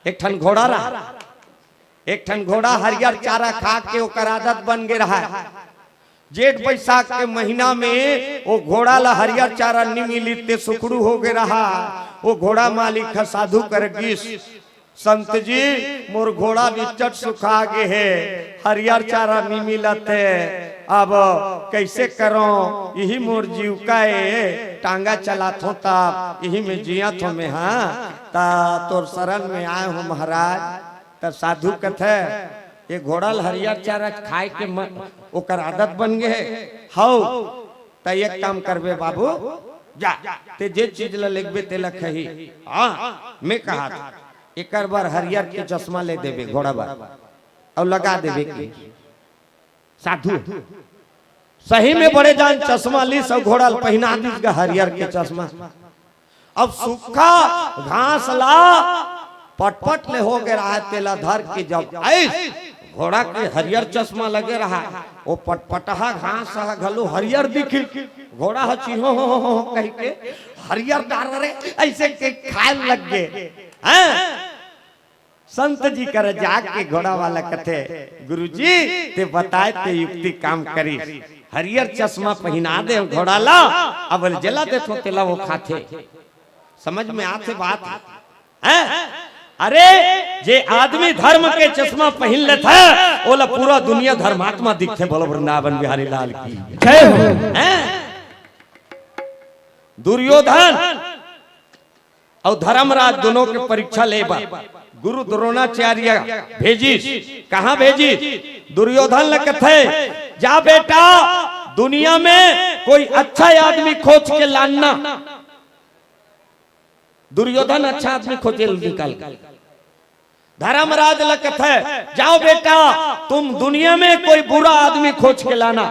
एक ठन घोड़ा रहा, एक ठन घोड़ा हरियर चारा खा के ओकर आदत बन गे रहा। जेठ बैसाख के महीना में वो घोड़ा ला हरियर चारा नी मिली ते सुखड़ू हो गे रहा। वो घोड़ा मालिक ह साधु कर गिस, संत जी, मोर घोड़ा निच्चट सुखा गे हे, हरियर चारा नी मिलत हे, अब कैसे करों? यही मोर जीविका ए, टांगा चलाथों तब, यही में जियत हों में, हाँ, ता तोर शरण में आए हों महाराज। त साधु कथे, ये घोड़ा ल हरियर चारा खाए के म-, ओकर आदत बन गे हे। हौ, त एक काम करबे बाबू, जा, ते जे चीज ल लेगबे तेला खही। हाँ, मैं कहा था, एकर बर हरियर के चश्मा ले देबे घोड़ा बर, अउ लगा देबे कि साधु सही में बड़े जान चश्मा लीस अउ घोड़ा ल पहिना दीस गा हरियर के चश्मा। अब सूखा घास ला पटपट ले हो गे रहा, तेला धर के जब आइस घोड़ा के हरियर चश्मा लगे रहा, वो पटपटहा घास ह घलो हरियर दिखिस। घोड़ा ह चिहो हो, हो, हो, हो कहि के हरियर डार रे ऐसे के खाए लग गे। हैं? संत जी कर जाके घोड़ा वाला कथे, "गुरुजी, ते बताए ते युक्ति काम करिस, हरियर चश्मा पहिना दे घोड़ा ला, अब जेला देथों तेला वो खाथे।" समझ में आथे बात? हैं? अरे, जे आदमी धर्म के चश्मा पहिन लेथे, ओला पूरा दुनिया धर्मात्मा दिखथे। बोलो वृंदावन बिहारी लाल की जय हो। हैं? दुर्योधन अउ धर्मराज दोनों के परीक्षा ले बर गुरु द्रोणाचार्य भेजिस। कहाँ भेजिस? दुर्योधन ल कथे, "जा बेटा, दुनिया में कोई अच्छा आदमी खोज के लाना।" दुर्योधन अच्छा आदमी खोजे ल निकल गे। धर्मराज ल कथे, "जाओ बेटा, तुम दुनिया में कोई बुरा आदमी खोज के लाना।"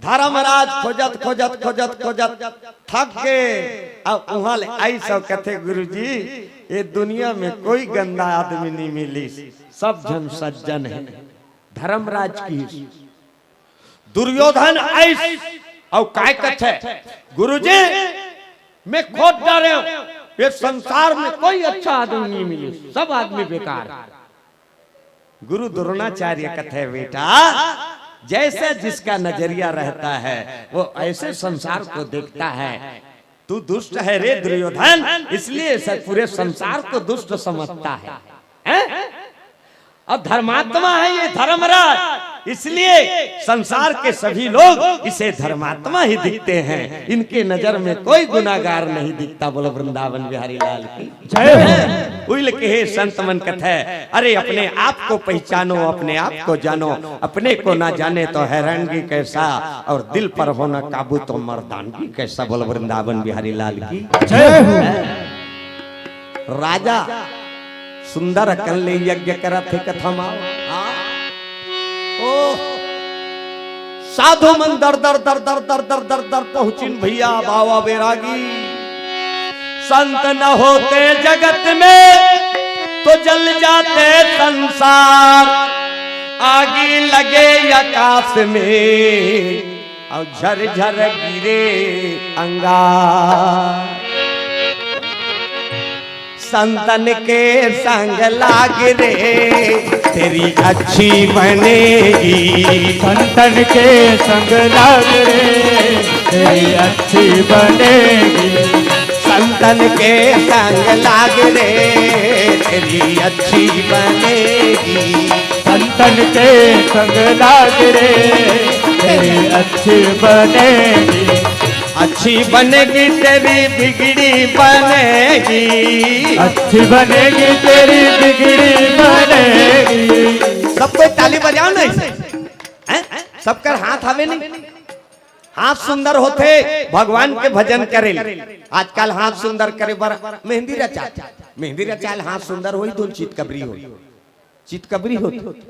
धर्मराज खोजत, खोजत, खोजत, खोजत थक गे। अब उहाँ ले आइस अउ कथे, "गुरुजी, ये दुनिया में कोई गंदा आदमी नहीं मिलिस, सब झन सज्जन हे।" धर्मराज किहिस। दुर्योधन आइस अउ काय कथे, "गुरुजी, मैं खोज डारेंव, ये संसार में कोई अच्छा आदमी नहीं मिलिस, सब आदमी बेकार हे।" गुरु द्रोणाचार्य कथे, बेटा, जैसा जिसका नजरिया रहता है, वो ऐसे संसार को देखता है। तू दुष्ट है रे दुर्योधन, इसलिए सब पूरे संसार को दुष्ट समझता है, हैं? और धर्मात्मा है ये धर्मराज, इसलिए संसार के सभी लोग इसे धर्मात्मा ही दिखते हैं, इनके नजर में कोई गुनाहगार नहीं दिखता। बोलो वृंदावन बिहारी लाल की। जय हो। उइल कहे संत मन कथे, अरे अपने आप को पहचानो, अपने आप को जानो, अपने को ना जाने तो हैरानगी कैसा, और दिल पर होना काबू तो मर्दानगी कैसा। बोलो वृंदावन बिहारी लाल की। जय हो। राजा सुंदर अकन ले यज्ञ करत हे कथा मा। हाँ। ओ, साधु मन दर दर दर दर दर दर दर दर पहुंचिन भैया बाबा बैरागी। संत न होते जगत में तो जल जाते संसार, आगी लगे आकाश में और झरझर गिरे अंगार। संतन के संग लाग रे, तेरी अच्छी बनेगी। संतन के संग लाग रे, तेरी अच्छी बनेगी। संतन के संग लाग रे, तेरी अच्छी बनेगी। संतन के संग लाग रे, तेरी अच्छी बनेगी। अच्छी बनेगी तेरी बिगड़ी बनेगी। अच्छी बनेगी तेरी बिगड़ी बनेगी। सब कोई ताली बजाओ ना इसे। हैं? सबकर हाथ आवे नहीं। हाथ सुंदर होथे, भगवान के भजन करे। आजकल हाथ सुंदर करे बर मेहंदी रचा, मेहंदी रचाल हाथ सुंदर होई, धुन चितकबरी होई। चितकबरी होत,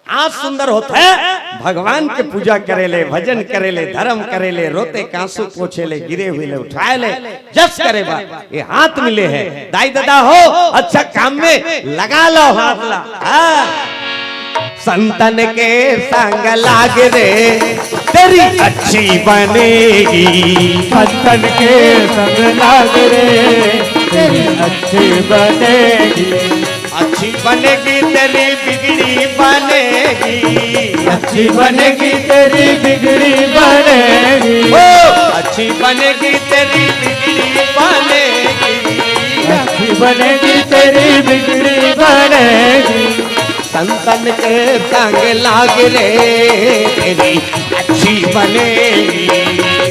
हाथ सुंदर होत है। भगवान के पूजा करे ले, भजन करे ले, धर्म करे ले, रोते के आंसू पोछे ले, गिरे हुए ले उठाए ले, जस करे बा ये हाथ मिले है। दाई दादा हो, अच्छा काम में लगा लो हाथ ला। हाँ। संतन के संग लाग रे, तेरी अच्छी बनेगी। संतन के संग लाग रे, तेरी अच्छी बनेगी। अच्छी बनेगी तेरी बिगड़ी बनेगी। अच्छी बनेगी तेरी बिगड़ी बनेगी। ओ, अच्छी बनेगी तेरी बिगड़ी बनेगी। अच्छी बनेगी तेरी बिगड़ी बनेगी। संतन के संग लाग रे, तेरी अच्छी बनेगी।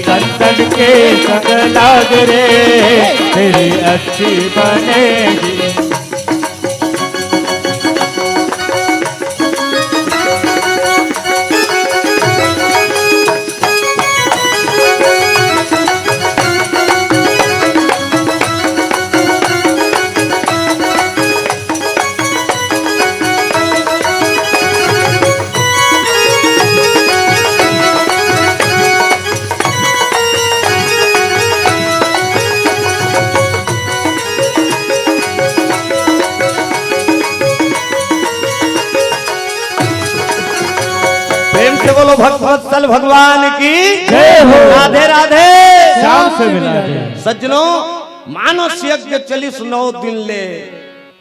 संतन के संग लाग रे, तेरी अच्छी बनेगी। प्रेम से बोलो भक्तवत्सल भगवान की जय हो। राधे राधे। श्याम से मिला दे। सज्जनों, मानस यज्ञ चलिस नौ दिन ले,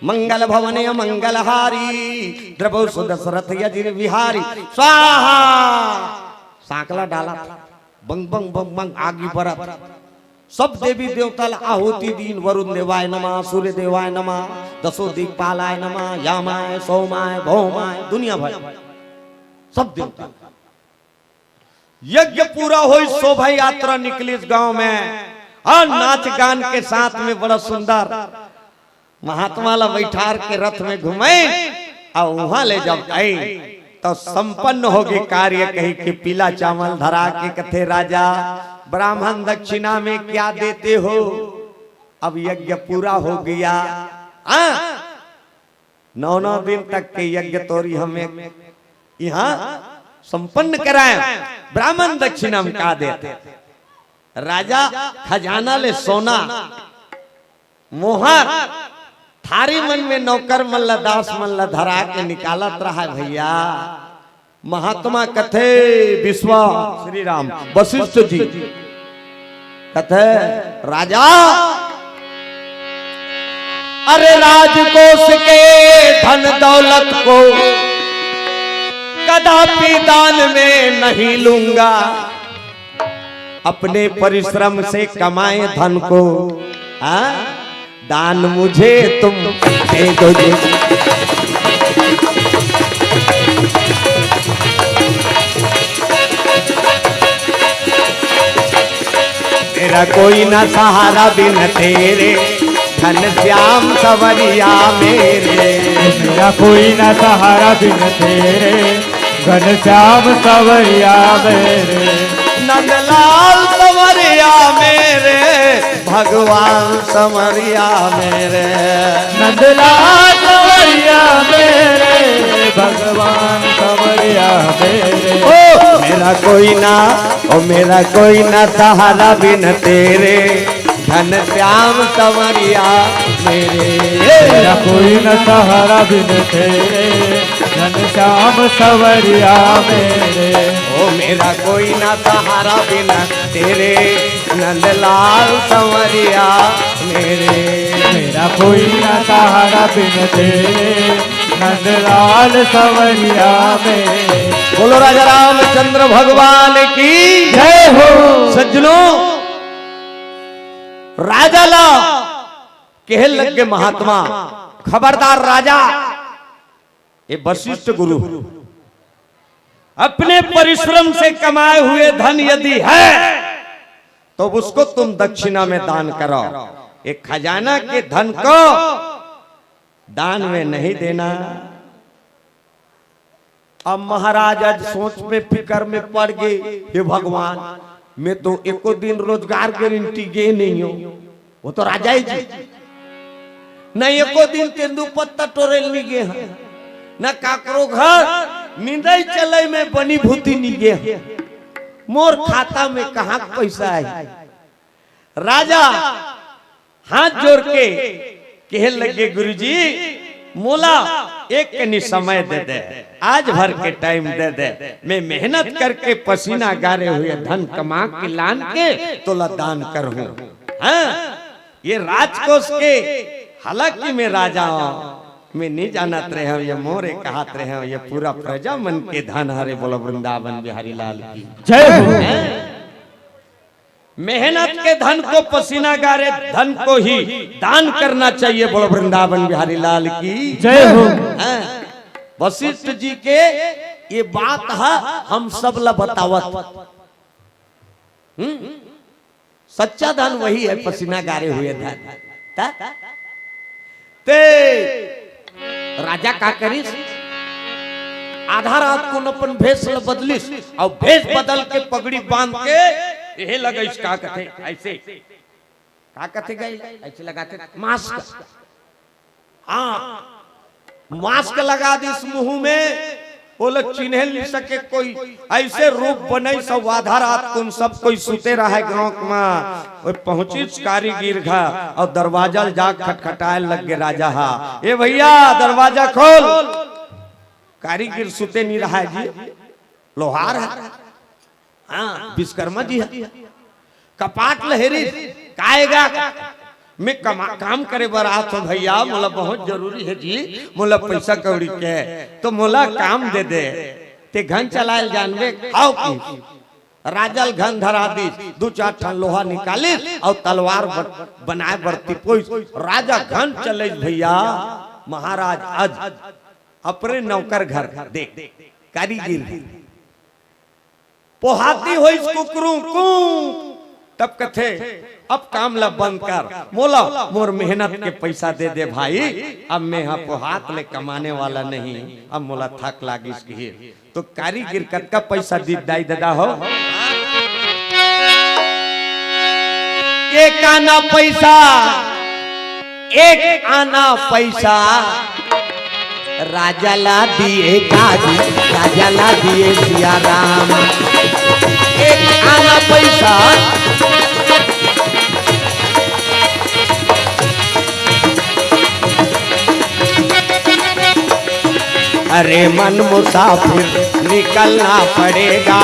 मंगल भवन अमंगल हारी, द्रवहु सु दशरथ अजिर बिहारी। स्वाहा। सांकला डाला था, बंग बंग बंग बंग आगी बरत। सब देवी देवता ला आहुति दीन, वरुण देवाय नमः, सूर्य देवाय नमः, दसो दिक्पालाय नमः, यामाय, सोमाय, भौमाय, दुनिया भर सब देवता। यज्ञ पूरा होई, शोभा यात्रा निकलिस गांव में, और नाच गान के साथ में बड़ा सुंदर महात्मा ला बैठार के रथ में घुमाए, और वहां ले जब आई तो संपन्न होगे कार्य कही के पीला चावल धरा के कथे, राजा, ब्राह्मण दक्षिणा में क्या देते हो? अब यज्ञ पूरा हो गया। हाँ, नौ नौ दिन तक के यज्ञ तोरी हम एक यहाँ संपन्न कराए, ब्राह्मण दक्षिणा में का देते? राजा खजाना ले सोना, मोहर, थारी मन में नौकर मन ला, दास मन ला धरा के निकालत रहा है भैया। महात्मा कथे विश्वास श्री राम वशिष्ठ जी कथे, राजा, अरे, राजकोष के धन दौलत को कदापि दान में नहीं लूंगा, अपने परिश्रम से कमाए धन को, हाँ, दान मुझे तुम दे दो जी। मेरा कोई ना सहारा बिन तेरे, घनश्याम सवरिया मेरे। मेरा कोई ना सहारा बिन तेरे, घनश्याम सवरिया मेरे। नंदलाल सवरिया मेरे, भगवान सवरिया मेरे। नंदलाल सवरिया मेरे, भगवान सवरिया मेरे। ओ मेरा कोई ना, ओ मेरा कोई ना सहारा बिन तेरे, घनश्याम सवरिया मेरे। मेरा कोई ना सहारा बिन तेरे, घनश्याम सवरिया मेरे। ओ मेरा कोई ना सहारा बिन तेरे, नंदलाल सवरिया मेरे। मेरा कोई ना सहारा बिन तेरे, नंदलाल सवरिया मेरे। बोलो राजा रामचंद्र भगवान की जय हो। सज्जनों, राजा ला कहे लगे महात्मा, खबरदार राजा, ये वशिष्ठ गुरु, अपने परिश्रम से कमाए हुए धन यदि है तो उसको तुम दक्षिणा में दान करो, एक खजाना के धन को दान में नहीं देना। अब महाराज आज सोच में फिकर में पड़ गए, हे भगवान, मैं तो एको दिन रोजगार गारंटी गे नहीं हूँ, वो तो राजा ही जी। न एको दिन तेंदू पत्ता टोरे नहीं गे हैं, न काकरो घर निंदाई चले में बनी भूती नहीं गे हैं। मोर खाता में कहाँ पैसा है? राजा हाथ जोड़ के कहे लगे, गुरुजी, मोला एक कनी समय दे दे, आज भर के टाइम दे दे, मैं मेहनत करके पसीना गारे हुए धन कमा के लान के तोला दान करहूं। हाँ, ये राजकोष के, हालांकि मैं राजा हूँ, मैं नहीं जानत रहे हूँ, ये मोरे कहत रहे हूँ, ये पूरा प्रजा मन के धन हरे। बोलो वृंदावन बिहारी लाल की जय हो। हैं? मेहनत के धन को, पसीना गारे धन को ही दान करना चाहिए। बोलो वृंदावन बिहारी लाल की जय हो। हैं? वशिष्ठ जी के ये बात है, हम सब ला बतावत। हम्म, सच्चा धन वही है, पसीना गारे हुए धन। ता? ते राजा का करिस, आधा रात को अपन भेष ल बदलिस, अउ भेष बदल के पगड़ी बांध के यही लगइस, का कथे, ऐसे, का कथे गई, ऐसे लगाते मास्क। हाँ, मास्क लगा दिस मुंह में, वो लोग चिन्हे नहीं सके कोई। ऐसे रूप बनइस, सब आधा रात को सब कोई सुते रहे गांव में। वो पहुंचिस कारीगिर घर अउ दरवाजा ल जा खटखटाए लग गे राजा हा, "ए भैया, दरवाजा खोल।" कारीगिर सुते नहीं रहा है जी, लोहार है। हाँ, विश्वकर्मा जी ह। कपाट ल हेरिस, "काय गा?" "मैं कमा-, काम करे बर आत हूँ भैया, मोला बहुत जरूरी है जी, मोला पैसा कौड़ी के, तो मोला काम दे दे।" ते घन चलायल जानबे, खाओ की। राजा ल घन धरा दिस, दू चार ठन लोहा निकालिस अउ तलवार बन-, बनाए बर तिपोइस। राजा घन चलइस भैया। महाराज आज अपने नौकर घर देख, कारीगिर घर पोहाती होइस कुकरू कू। तब कथे, "अब काम ला बंद कर, मोला मोर मेहनत के पैसा दे दे भाई, अब मैं हा पोहात ले कमाने वाला नहीं, अब मोला थक लागिस कही।" तो कारीगिर कतका पैसा दी दाई ददा हो? एक आना पैसा, एक आना पैसा राजा ला दिए काजी, राजा ला दिए सिया राम। एक आना पैसा। अरे मन मुसाफिर निकलना पड़ेगा,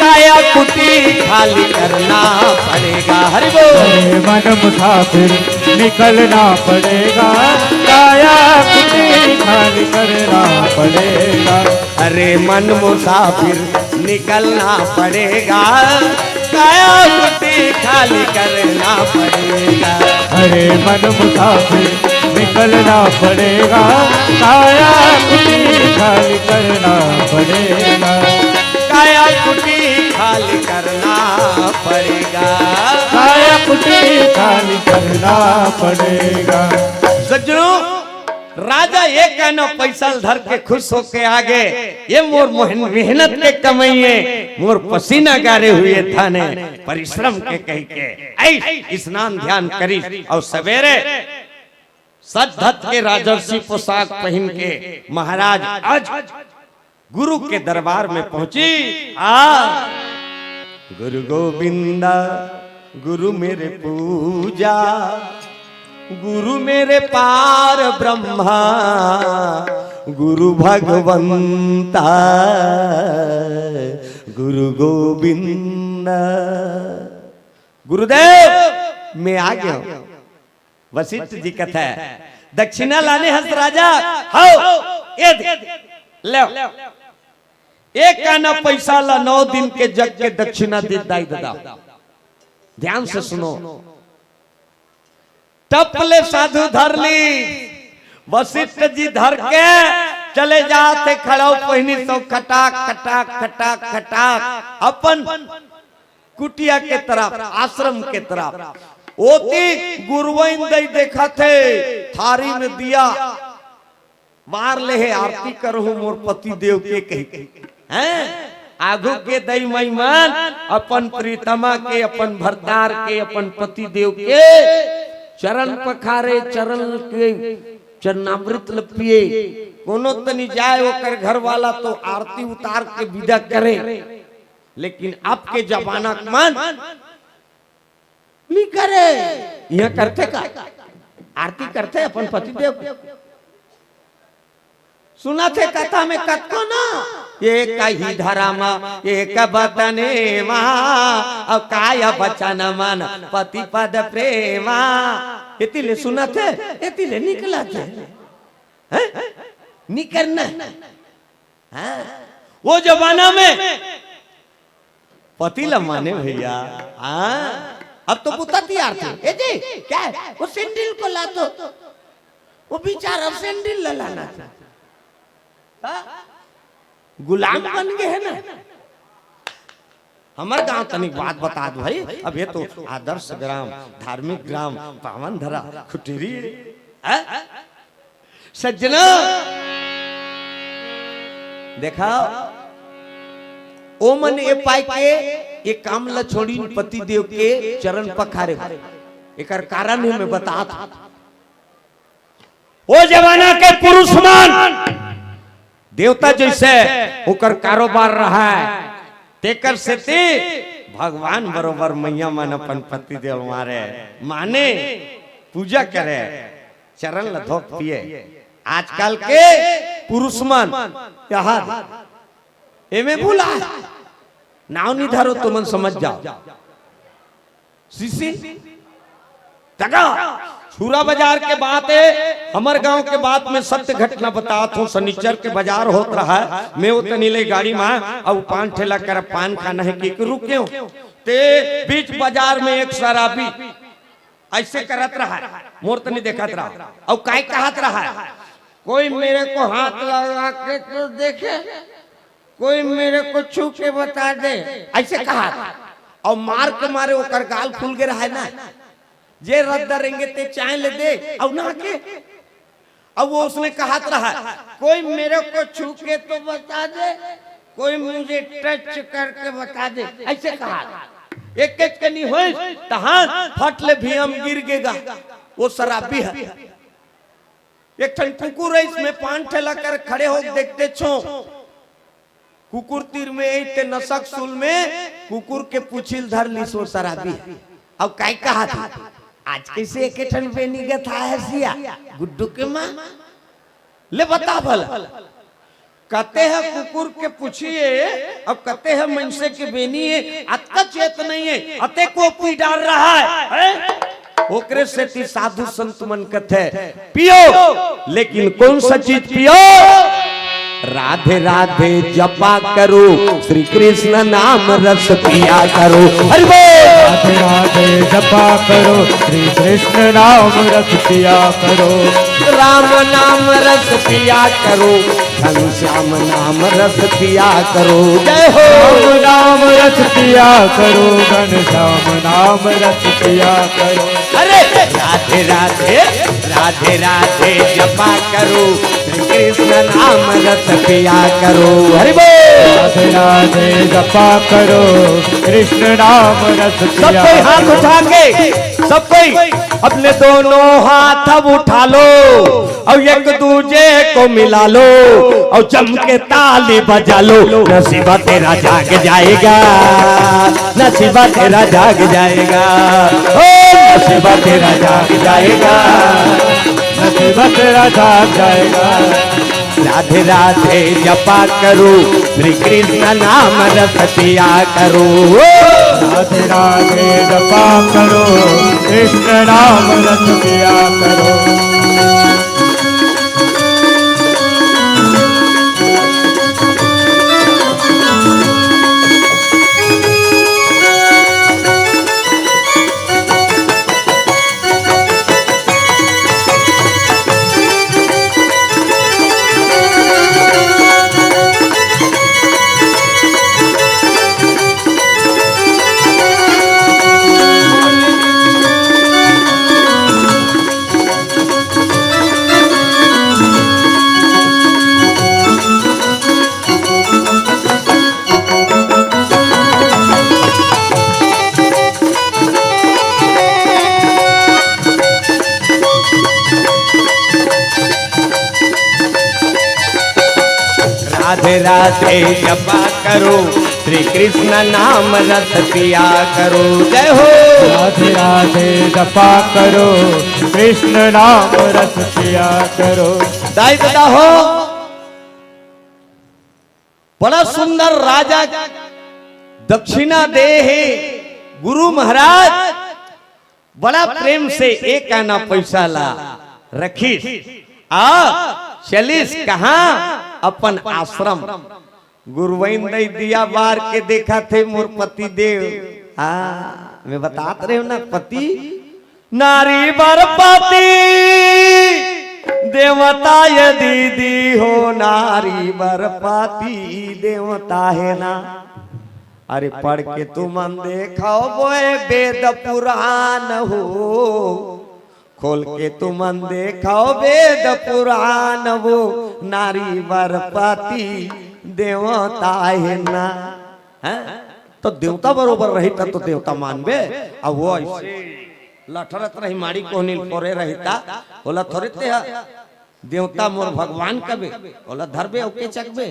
काया कुटी खाली करना पड़ेगा। हरि बोल। अरे मन मुसाफिर निकलना पड़ेगा, काया कुटी खाली करना पड़ेगा। अरे मन मुसाफिर निकलना पड़ेगा, काया कुटी खाली करना पड़ेगा। अरे मन मुसाफिर निकलना पड़ेगा, काया कुटी खाली करना पड़ेगा। काया कुटी खाली करना पड़ेगा। काया कुटी खाली करना पड़ेगा। सज्जनों, राजा एक आना पैसा ल धर के खुश होके आगे, ये मोर मोहन-, मेहनत के कमई हे, मोर पसीना गारे हुए धन हे, परिश्रम के कहिके ऐस स्नान ध्यान करिस अउ सवेरे सज धज के राजर्षि पोशाक पहिन के महाराज आज गुरु के दरबार में पहुंची। आ गुरु गोविंदा, गुरु मेरे पूजा, गुरु मेरे पार ब्रह्मा, गुरु भगवंता, गुरु गोविंदा। गुरुदेव, मैं आ गया हूं। वशिष्ठ जी कथे, दक्षिणा लाने हस राजा? हव, ये दे, ले। एक आना पैसा ला नौ दिन के जग के दक्षिणा दे दाई ददा। ध्यान से सुनो, टप ले साधु धर ली, वशिष्ठ जी धर के चले जाथे खड़ाऊ पहिनी सो खटाक खटाक खटाक खटाक अपन कुटिया के तरफ, आश्रम के तरफ। ओती गुरुवइन दई देखथे, थारी में दिया वार ले हे, आरती करहूं मोर पति देव के कहि के। हैं? आगू के दई माई मन अपन प्रीतमा के, अपन भरतार के, अपन पति देव के चरण पखारे, चरण के चरणामृत ल पिए। कोनो तनी जाए ओकर घर वाला तो आरती उतार के विदा करे। लेकिन अब के जमाना के मन नी करे। इहां करथे का? आरती करथे अपन पति देव के। सुनथे कथा में कतको ना, एक ही धरम, एक बतने मा, अउ काय बचन मन पति पद प्रेमा। एती ले सुनथे, एती ले निकलथे। हैं? नी करना। हाँ, वो जमाना में पति ला माने भैया। हाँ, अब तो बुता तियार थे। ए जी, क्या है? वो सैंडल को ला दो। वो बेचारा सैंडल ला लाना था। हाँ? गुलाम बन गए हैं ना। हमर गांव तनिक बात बता दो भाई। अब ये तो आदर्श ग्राम, धार्मिक ग्राम, पावन धरा, खुटेरी। हैं? सज्जना, देखा, ओमन ए पाय के ये काम ल छोड़िन, पति देव के चरण पखारे। एकर कारण हे, मैं बतात हूं। ओ जमाना के पुरुष मन देवता जैसे ओकर कारोबार रहय, तेकर सेती भगवान बरोबर मैया मन अपन पति देव मारे, माने, पूजा करे, चरण ल धोक पिए। आजकल के पुरुष मन यहां एमे भूला, नाव नी धरो, तुमन समझ जाओ। सीसी तका छुरा बाजार के बात हे, हमर गांव के बात में सत्य घटना बतात हूं। शनिचर के बाजार होत रहय, मैं ओ तनी ले गाड़ी में, अउ पान ठेला कर पान खाना हे कि रुकेंव, ते बीच बाजार में एक शराबी ऐसे करत रहय, मोर तनी देखत रहय, अउ काय कहत रहय, कोई मेरे को हाथ लगा के तो देखे, कोई मेरे को छू के बता दे, ऐसे कहा। अउ मार के मारे ओकर गाल फूल गे रहय ना, जे रद्दा रेंगे ते चाय ले दे, अउ ना के, अब वो उसने कहत रहय, कोई मेरे को छू के तो बता दे, कोई मुझे टच करके बता दे, ऐसे कहा। एक एक कनी होइस, तहां फट ले भीम गिर गेगा, वो शराबी हे। एक ठन कुकुर रहिस, मैं पान ठेला कर खड़े होके देखतेच हों। कुकुर तीर में अइस ते नसक सुल में कुकुर के पूछी ल धर लिस वो शराबी। अब काय कहत हे, आज कइसे एके ठन बेनी गथा हे सिया, गुड्डू के मां? ले बता भला। कते ह कुकुर के पूछी ए, अउ कते ह मनसे के बेनी ए, अतका चेत नइ ए, अतेको पी डार रहा है, हैं? ओकरे सेती साधु संत मन कथे, पियो, लेकिन कौन सा चीज पियो? राधे राधे जपा करो, श्री कृष्ण नाम रस पिया करो। हरि बोल। राधे राधे जपा करो, श्री कृष्ण नाम रस पिया करो। राम नाम रस पिया करो, घनश्याम नाम रस पिया करो। जय हो। राम नाम रस पिया करो, घनश्याम नाम रस पिया करो। अरे राधे राधे, राधे राधे जपा करो, श्री कृष्ण नाम रस पिया करो। हरि बोल। राधे राधे जपा करो, कृष्ण नाम रस सब पिया कोई हाथ करो। उठा के, सब कोई अपने दोनों हाथ अब उठा लो। अउ एक दूजे को मिला लो, अउ जम के ताली बजा लो। नसीबा तेरा जाग जाएगा, नसीबा तेरा जाग जाएगा, ओ नसीबा तेरा जाग जाएगा, नसीबा तेरा जाग जाएगा। राधे राधे जपा करो, श्री कृष्ण नाम रस पिया करो। राधे राधे जपा करो, कृष्ण नाम रस पिया करो। राधे राधे जपा करो, श्री कृष्ण नाम रस पिया करो। जय हो। राधे राधे जपा करो, कृष्ण नाम रस पिया करो। दाई ददा हो, बड़ा सुंदर राजा दक्षिणा दे हे गुरु महाराज, बड़ा प्रेम से एक आना पैसा ला रखिस, आ चलिस कहाँ? अपन आश्रम। गुरुवाइन दई दिया बार के देखा थे मोर पति देव। हाँ, मैं बतात रहे हूँ ना, पति नारी बर पति देवता ये दीदी हो, नारी बर पति देवता है ना। अरे पढ़ के तुमन देखो बोए वेद पुराण हो, खोल के तुमन देखो वेद पुराण हो, नारी बर पति देवता है ना। हैं? तो देवता बरोबर रही तब तो देवता मानबे। अब वो ऐसे लठरत रही, माड़ी कोहनी ल फोरे रही ता, ओला थोरे ते ह देवता मोर भगवान कबे, ओला धरबे, ओके चकबे,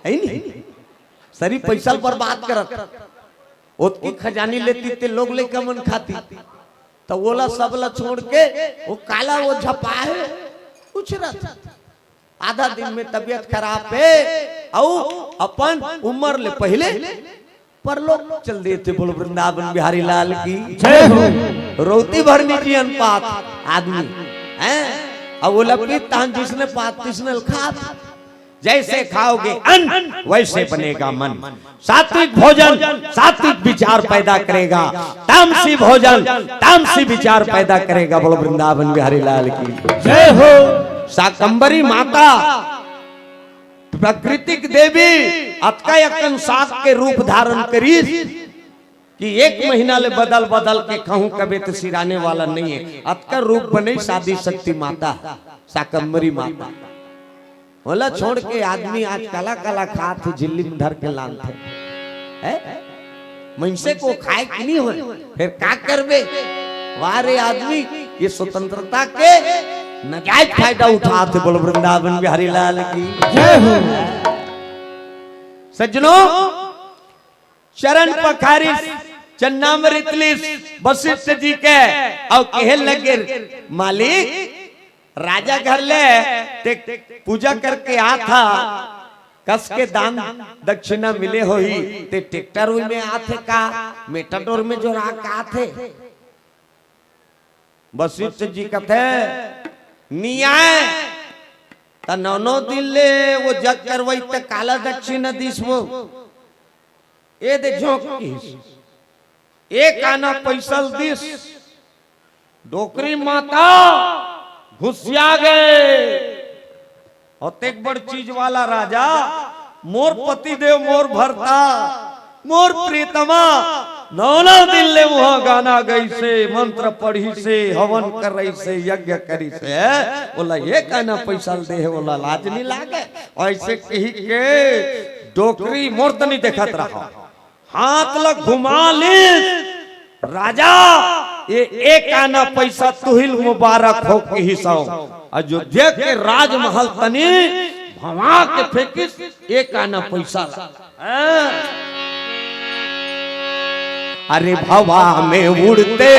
है नी? सरी पैसा ल बर्बाद करत, ओतकी खजानी लेती ते लोग लइका मन खाती, त ओला सब ला छोड़ के वो काला वो झपाहे उछरत। आधा दिन में तबीयत खराब हे, अउ अपन उम्र ले पहले परलोक चल देथे। बोलो वृंदावन बिहारी लाल की जय हो। रोती भरनी जियन पात आदमी, हैं? अब वो लपीत तहन जिसने पात तिसने खात। जैसे खाओगे अन्न वैसे बनेगा मन। सात्विक भोजन सात्विक विचार पैदा करेगा, तामसी भोजन तामसी विचार पैदा करेगा। बोलो वृंदावन बिहारी लाल की जय हो। शाकंभरी माता प्राकृतिक देवी अतका अकन साग के रूप धारण करिस कि एक महीना ले बदल बदल के कहूं कबे तो सिराने वाला नहीं है। अतका रूप बने शादी शक्ति माता, शाकंभरी माता। ओला छोड़ के आदमी आज काला काला खात हे, झिल्ली में धर के लानथे। हैं? मइनसे को खाए के नहीं होय, फिर का करबे? वाह रे आदमी, ये स्वतंत्रता के नाजायज फायदा उठात हे। बोलो वृंदावन बिहारी लाल की जय हो। सज्जनों, चरण पखारिस, चरणामृत लिस वशिष्ठ जी के, अउ कहे लगे, मालिक, राजा घर ले ते पूजा करके आत हा, कस के दान दक्षिणा मिले होही, ते ट्रैक्टर उई में आथे का, मेटाडोर में जोरा के आथे? वशिष्ठ जी कथे, "नी आय, त नौ नौ दिन ले वो जग करवई त काला दक्षिणा दिस वो?" ए दे झोंक किहिस, एक आना पैसा ल दिस। डोकरी माता घुसिया गे। अतेक बड़ चीज वाला राजा, मोर पतिदेव, मोर भरता, मोर प्रीतमा, नौ नौ दिन ले उहाँ गाना गइसे, मंत्र पढ़िसे, हवन करइसे, यज्ञ करिसे, ओला एक आना पैसा ल दे हे, ओला लाज नी लागे? अइसे कहि के डोकरी मोर तनी देखत रहा। हाथ ल घुमा लिस, "राजा, ये एक आना पैसा तुहिल मुबारक हो," किहिस। अयोध्या के राजमहल तनी भवा के फेंकिस एक आना पैसा ला। हाँ। अरे भवा में उड़ते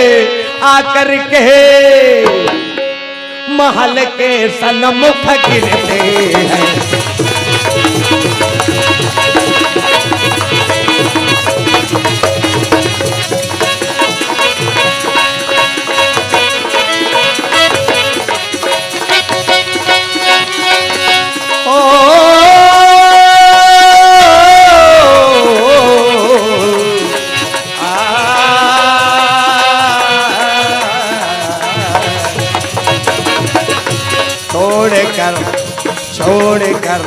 आकर के महल के सन्मुख गिरते हैं। ओ, आ, छोड़कर, छोड़कर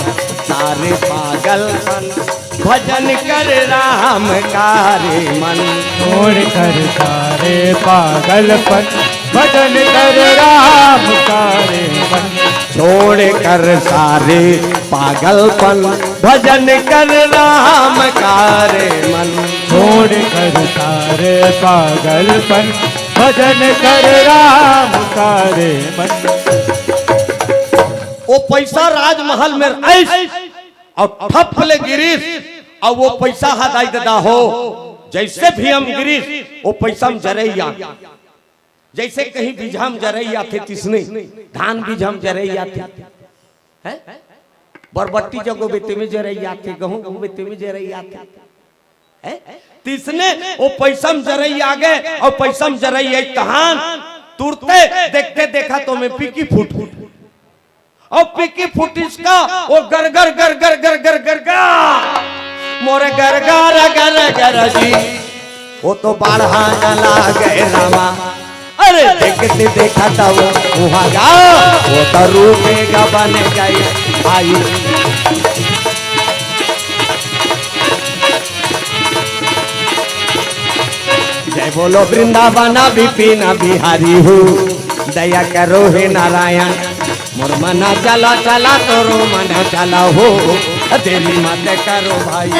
सारे पागलपन, भजन कर राम का रे मन। छोड़कर सारे पागलपन, भजन कर राम का रे मन। छोड़कर सारे पागलपन, भजन कर राम का रे मन। छोड़कर सारे पागलपन, भजन कर राम का रे मन। ओ पैसा राजमहल में आइस अउ ठप ले गिरिस, अउ ओ पैसा ह दाई ददा हो, जइसे भीम गिरिस, ओ पैसा म जरई आगे। जइसे कहीं बीजहा म जरई आथे तिसने, धान बीजहा म जरई आथे, हैं? बरबट्टी जगोबे तेमे जरई आथे, गहूं बोबे तेमे जरई आथे, हैं? तिसने ओ पैसा म जरई आगे, अउ पैसा म जरई आइस तहान तुरते देखते देखत ओमे पीकी फूट। अउ पीकी फूटिस का, ओ गर गर गर गर गर गर गर गा। मोरे गर गर गर गर जी, ओ तो बाढ़ा न लागे रामा। अरे देखते देखत वो उहाँ गा, ओ तो रूपे गा बन गई भाई। जय बोलो वृंदावन विपिन बिहारी हो, दया करो हे नारायण। मोर मना चला चला तोरो मना चला हो, देरी मत करो भाई।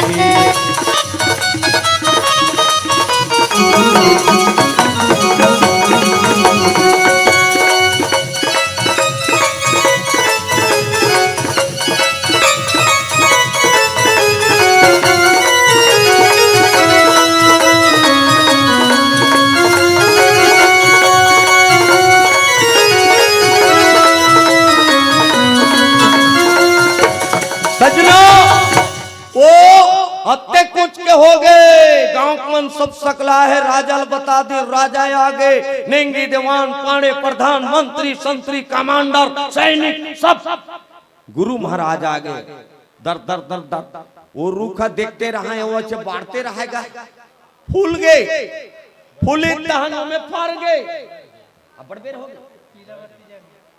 सजना, ओ अत्ते कुछ के हो गए, गांव के मन सब सकला हे, राजा ल बता दे, राजा आगे, नेंगी देवान, पांड़े प्रधान, मंत्री, संतरी, कमांडर, सैनिक, सब गुरु महाराज आगे। दर दर दर दर, वो रूखा देखते रहा, वो अच्छे बाढ़ते रहेगा, फूल गए, फूली तहन में फर गए। अब बड़ बेर हो गए।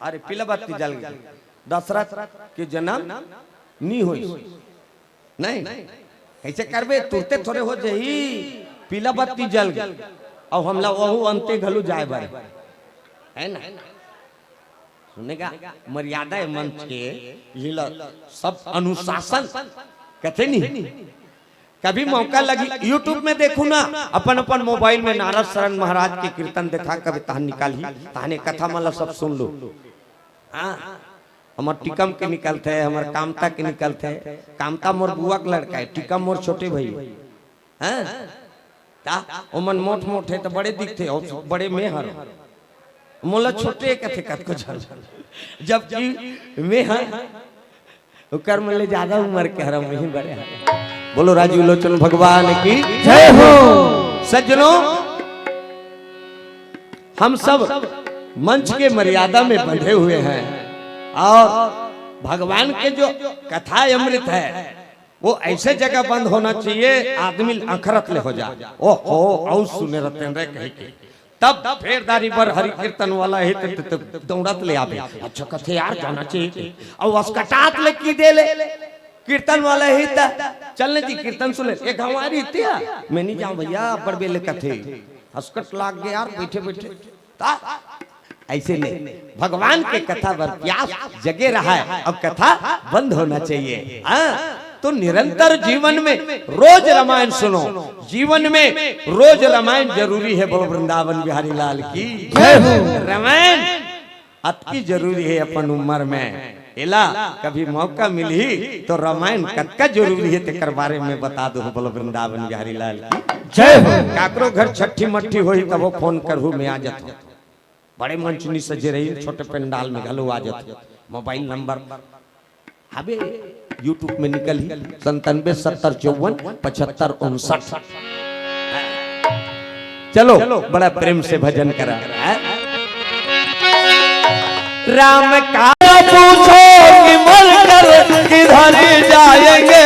अरे पीला बत्ती जल गए, दशरथ के जन्म नी होई। नहीं, कैसे करबे? तुरते थोड़े हो जाही। पीला बत्ती जल गए, अब हमला वहू अंते घलो जाए बर, है ना? सुनेगा, मर्यादा है मंच के, ये लो, सब अनुशासन कथे नहीं। कभी मौका लगी YouTube में देखू ना, अपन अपन मोबाइल में नारद शरण महाराज के कीर्तन देखा, कभी तहन निकालही, तहने कथा मन ला सब सुन लो। हाँ, हमर टिकम के निकलथे, हमर कामता के निकलथे। कामता मोर बुआ के लड़का है, टिकम मोर छोटे भाई। हैं? ता ओमन मोट मोट हे त बड़े दिखथे, अउ बड़े में हर, मोला छोटे कथे कतको झन, जबकि में हर ओकर मन ले ज्यादा उम्र के हरम वही बड़े हैं। बोलो राजीव लोचन भगवान की जय हो। सज्जनों, हम सब मंच के मर्यादा में बंधे हुए हैं और भगवान के जो कथा अमृत है, वो ऐसे जगह बंद होना चाहिए, आदमी अखरत ले हो जा। ओहो, अउ सुने रहते हैं रे कहीं के। तब फेर दारी बर हरि कीर्तन वाला हे त, त, त दौड़त ले आबे। अच्छा कथे यार, जाना चाहिए। अउ असकटात ले की दे ले। कीर्तन वाला हे त चलने जी, कीर्तन सुने। एक हमारी इतिया, मैं नहीं जाऊं भैया, अब्बड़ बेले कथे। असकट लाग गया यार, बैठे बैठे। ता ऐसे नहीं, भगवान के कथा बर प्यास जगे रहा है, अब कथा बंद होना चाहिए। हाँ, तो निरंतर जीवन में रोज रामायण सुनो, जीवन में रोज रामायण जरूरी है। बोलो वृंदावन बिहारी लाल की जय हो। रामायण अतकी जरूरी है अपन उम्र में। एला कभी मौका मिलही तो रामायण कतका जरूरी है तेकर बारे में बता दो। बोलो वृंदावन बिहारी लाल की जय हो। काकरो घर छठी मट्ठी होही तब वो फोन करहू, मैं आ जाता हूँ। बड़े मंच नी सजे रही, छोटे पंडाल में घलो आ जाते। मोबाइल नंबर हवे, YouTube में निकलही, संतानवे सत्तर चौवन पचहत्तर उनसठ। चलो, बड़ा प्रेम से भजन करा। राम का पूछो कि मरकर किधर जाएंगे,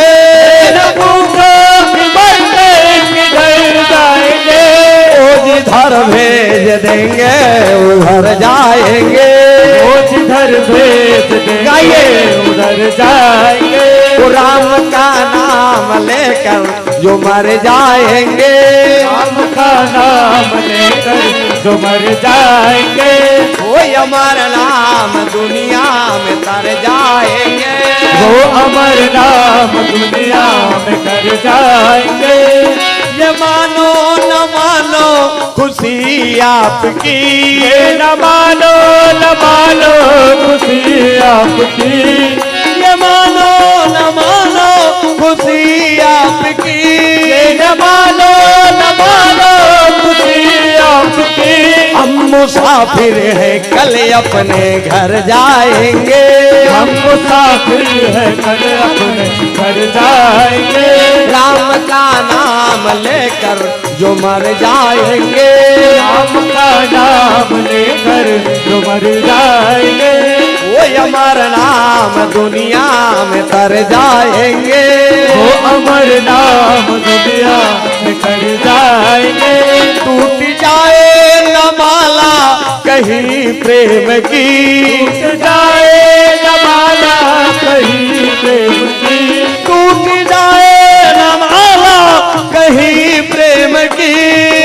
न पूछो कि मरकर किधर जाएंगे। वो जिधर भेज देंगे उधर जाएंगे। वो जिधर भेज देंगे गाइए। उधर जाएंगे। वो राम का नाम लेकर जो मर जाएंगे। राम का नाम लेकर जो मर जाएंगे। वो अमर नाम दुनिया में तर जाएंगे। वो अमर नाम दुनिया में तर जाएंगे। ये मानो न मानो खुशी आपकी। ये न मानो न मानो खुशी आपकी। ये मानो न मानो खुशी आपकी। ये न मानो न मानो खुशी आपकी। हम मुसाफिर हैं, कल अपने घर जाएंगे। हम मुसाफिर हैं, कल अपने घर जाएंगे। राम का नाम लेकर जो मर जाएंगे। राम का नाम लेकर जो मर जाएंगे। वो अमर नाम दुनिया में तर जाएंगे। वो अमर नाम दुनिया में तर जाएंगे। टूट जाए न माला कहीं प्रेम की। टूट जाए न माला कहीं प्रेम की। टूट जाए न माला कहीं प्रेम की।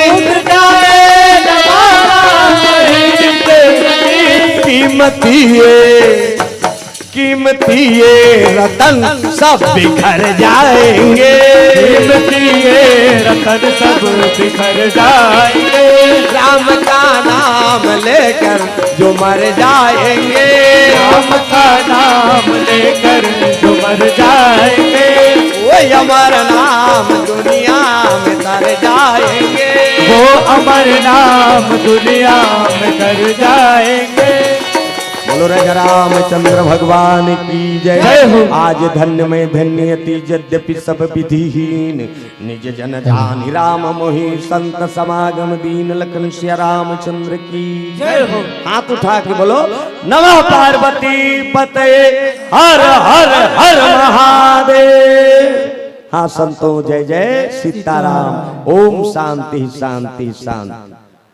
टूट जाए न माला कहीं प्रेम की। कीमती ये, कीमती ये रतन सब बिखर जाएंगे। कीमती ये रतन सब बिखर जाएंगे। राम का नाम लेकर जो मर जाएंगे। राम का नाम लेकर जो मर जाएंगे। वो अमर नाम दुनिया में तर जाएंगे। वो अमर नाम दुनिया में तर जाएंगे। बोलो राजा रामचंद्र भगवान की जय। जय हो। आज धन्य मैं धन्य अति यद्यपि सब विधिहीन। निज जन जानि राम मोहि संत समागम दीन। लखन सिया रामचंद्र की जय हो। हाथ उठा के बोलो नमः पार्वती पते हर हर हर महादेव। हाँ संतों जय जय सीताराम। ओम शांति शांति शांति।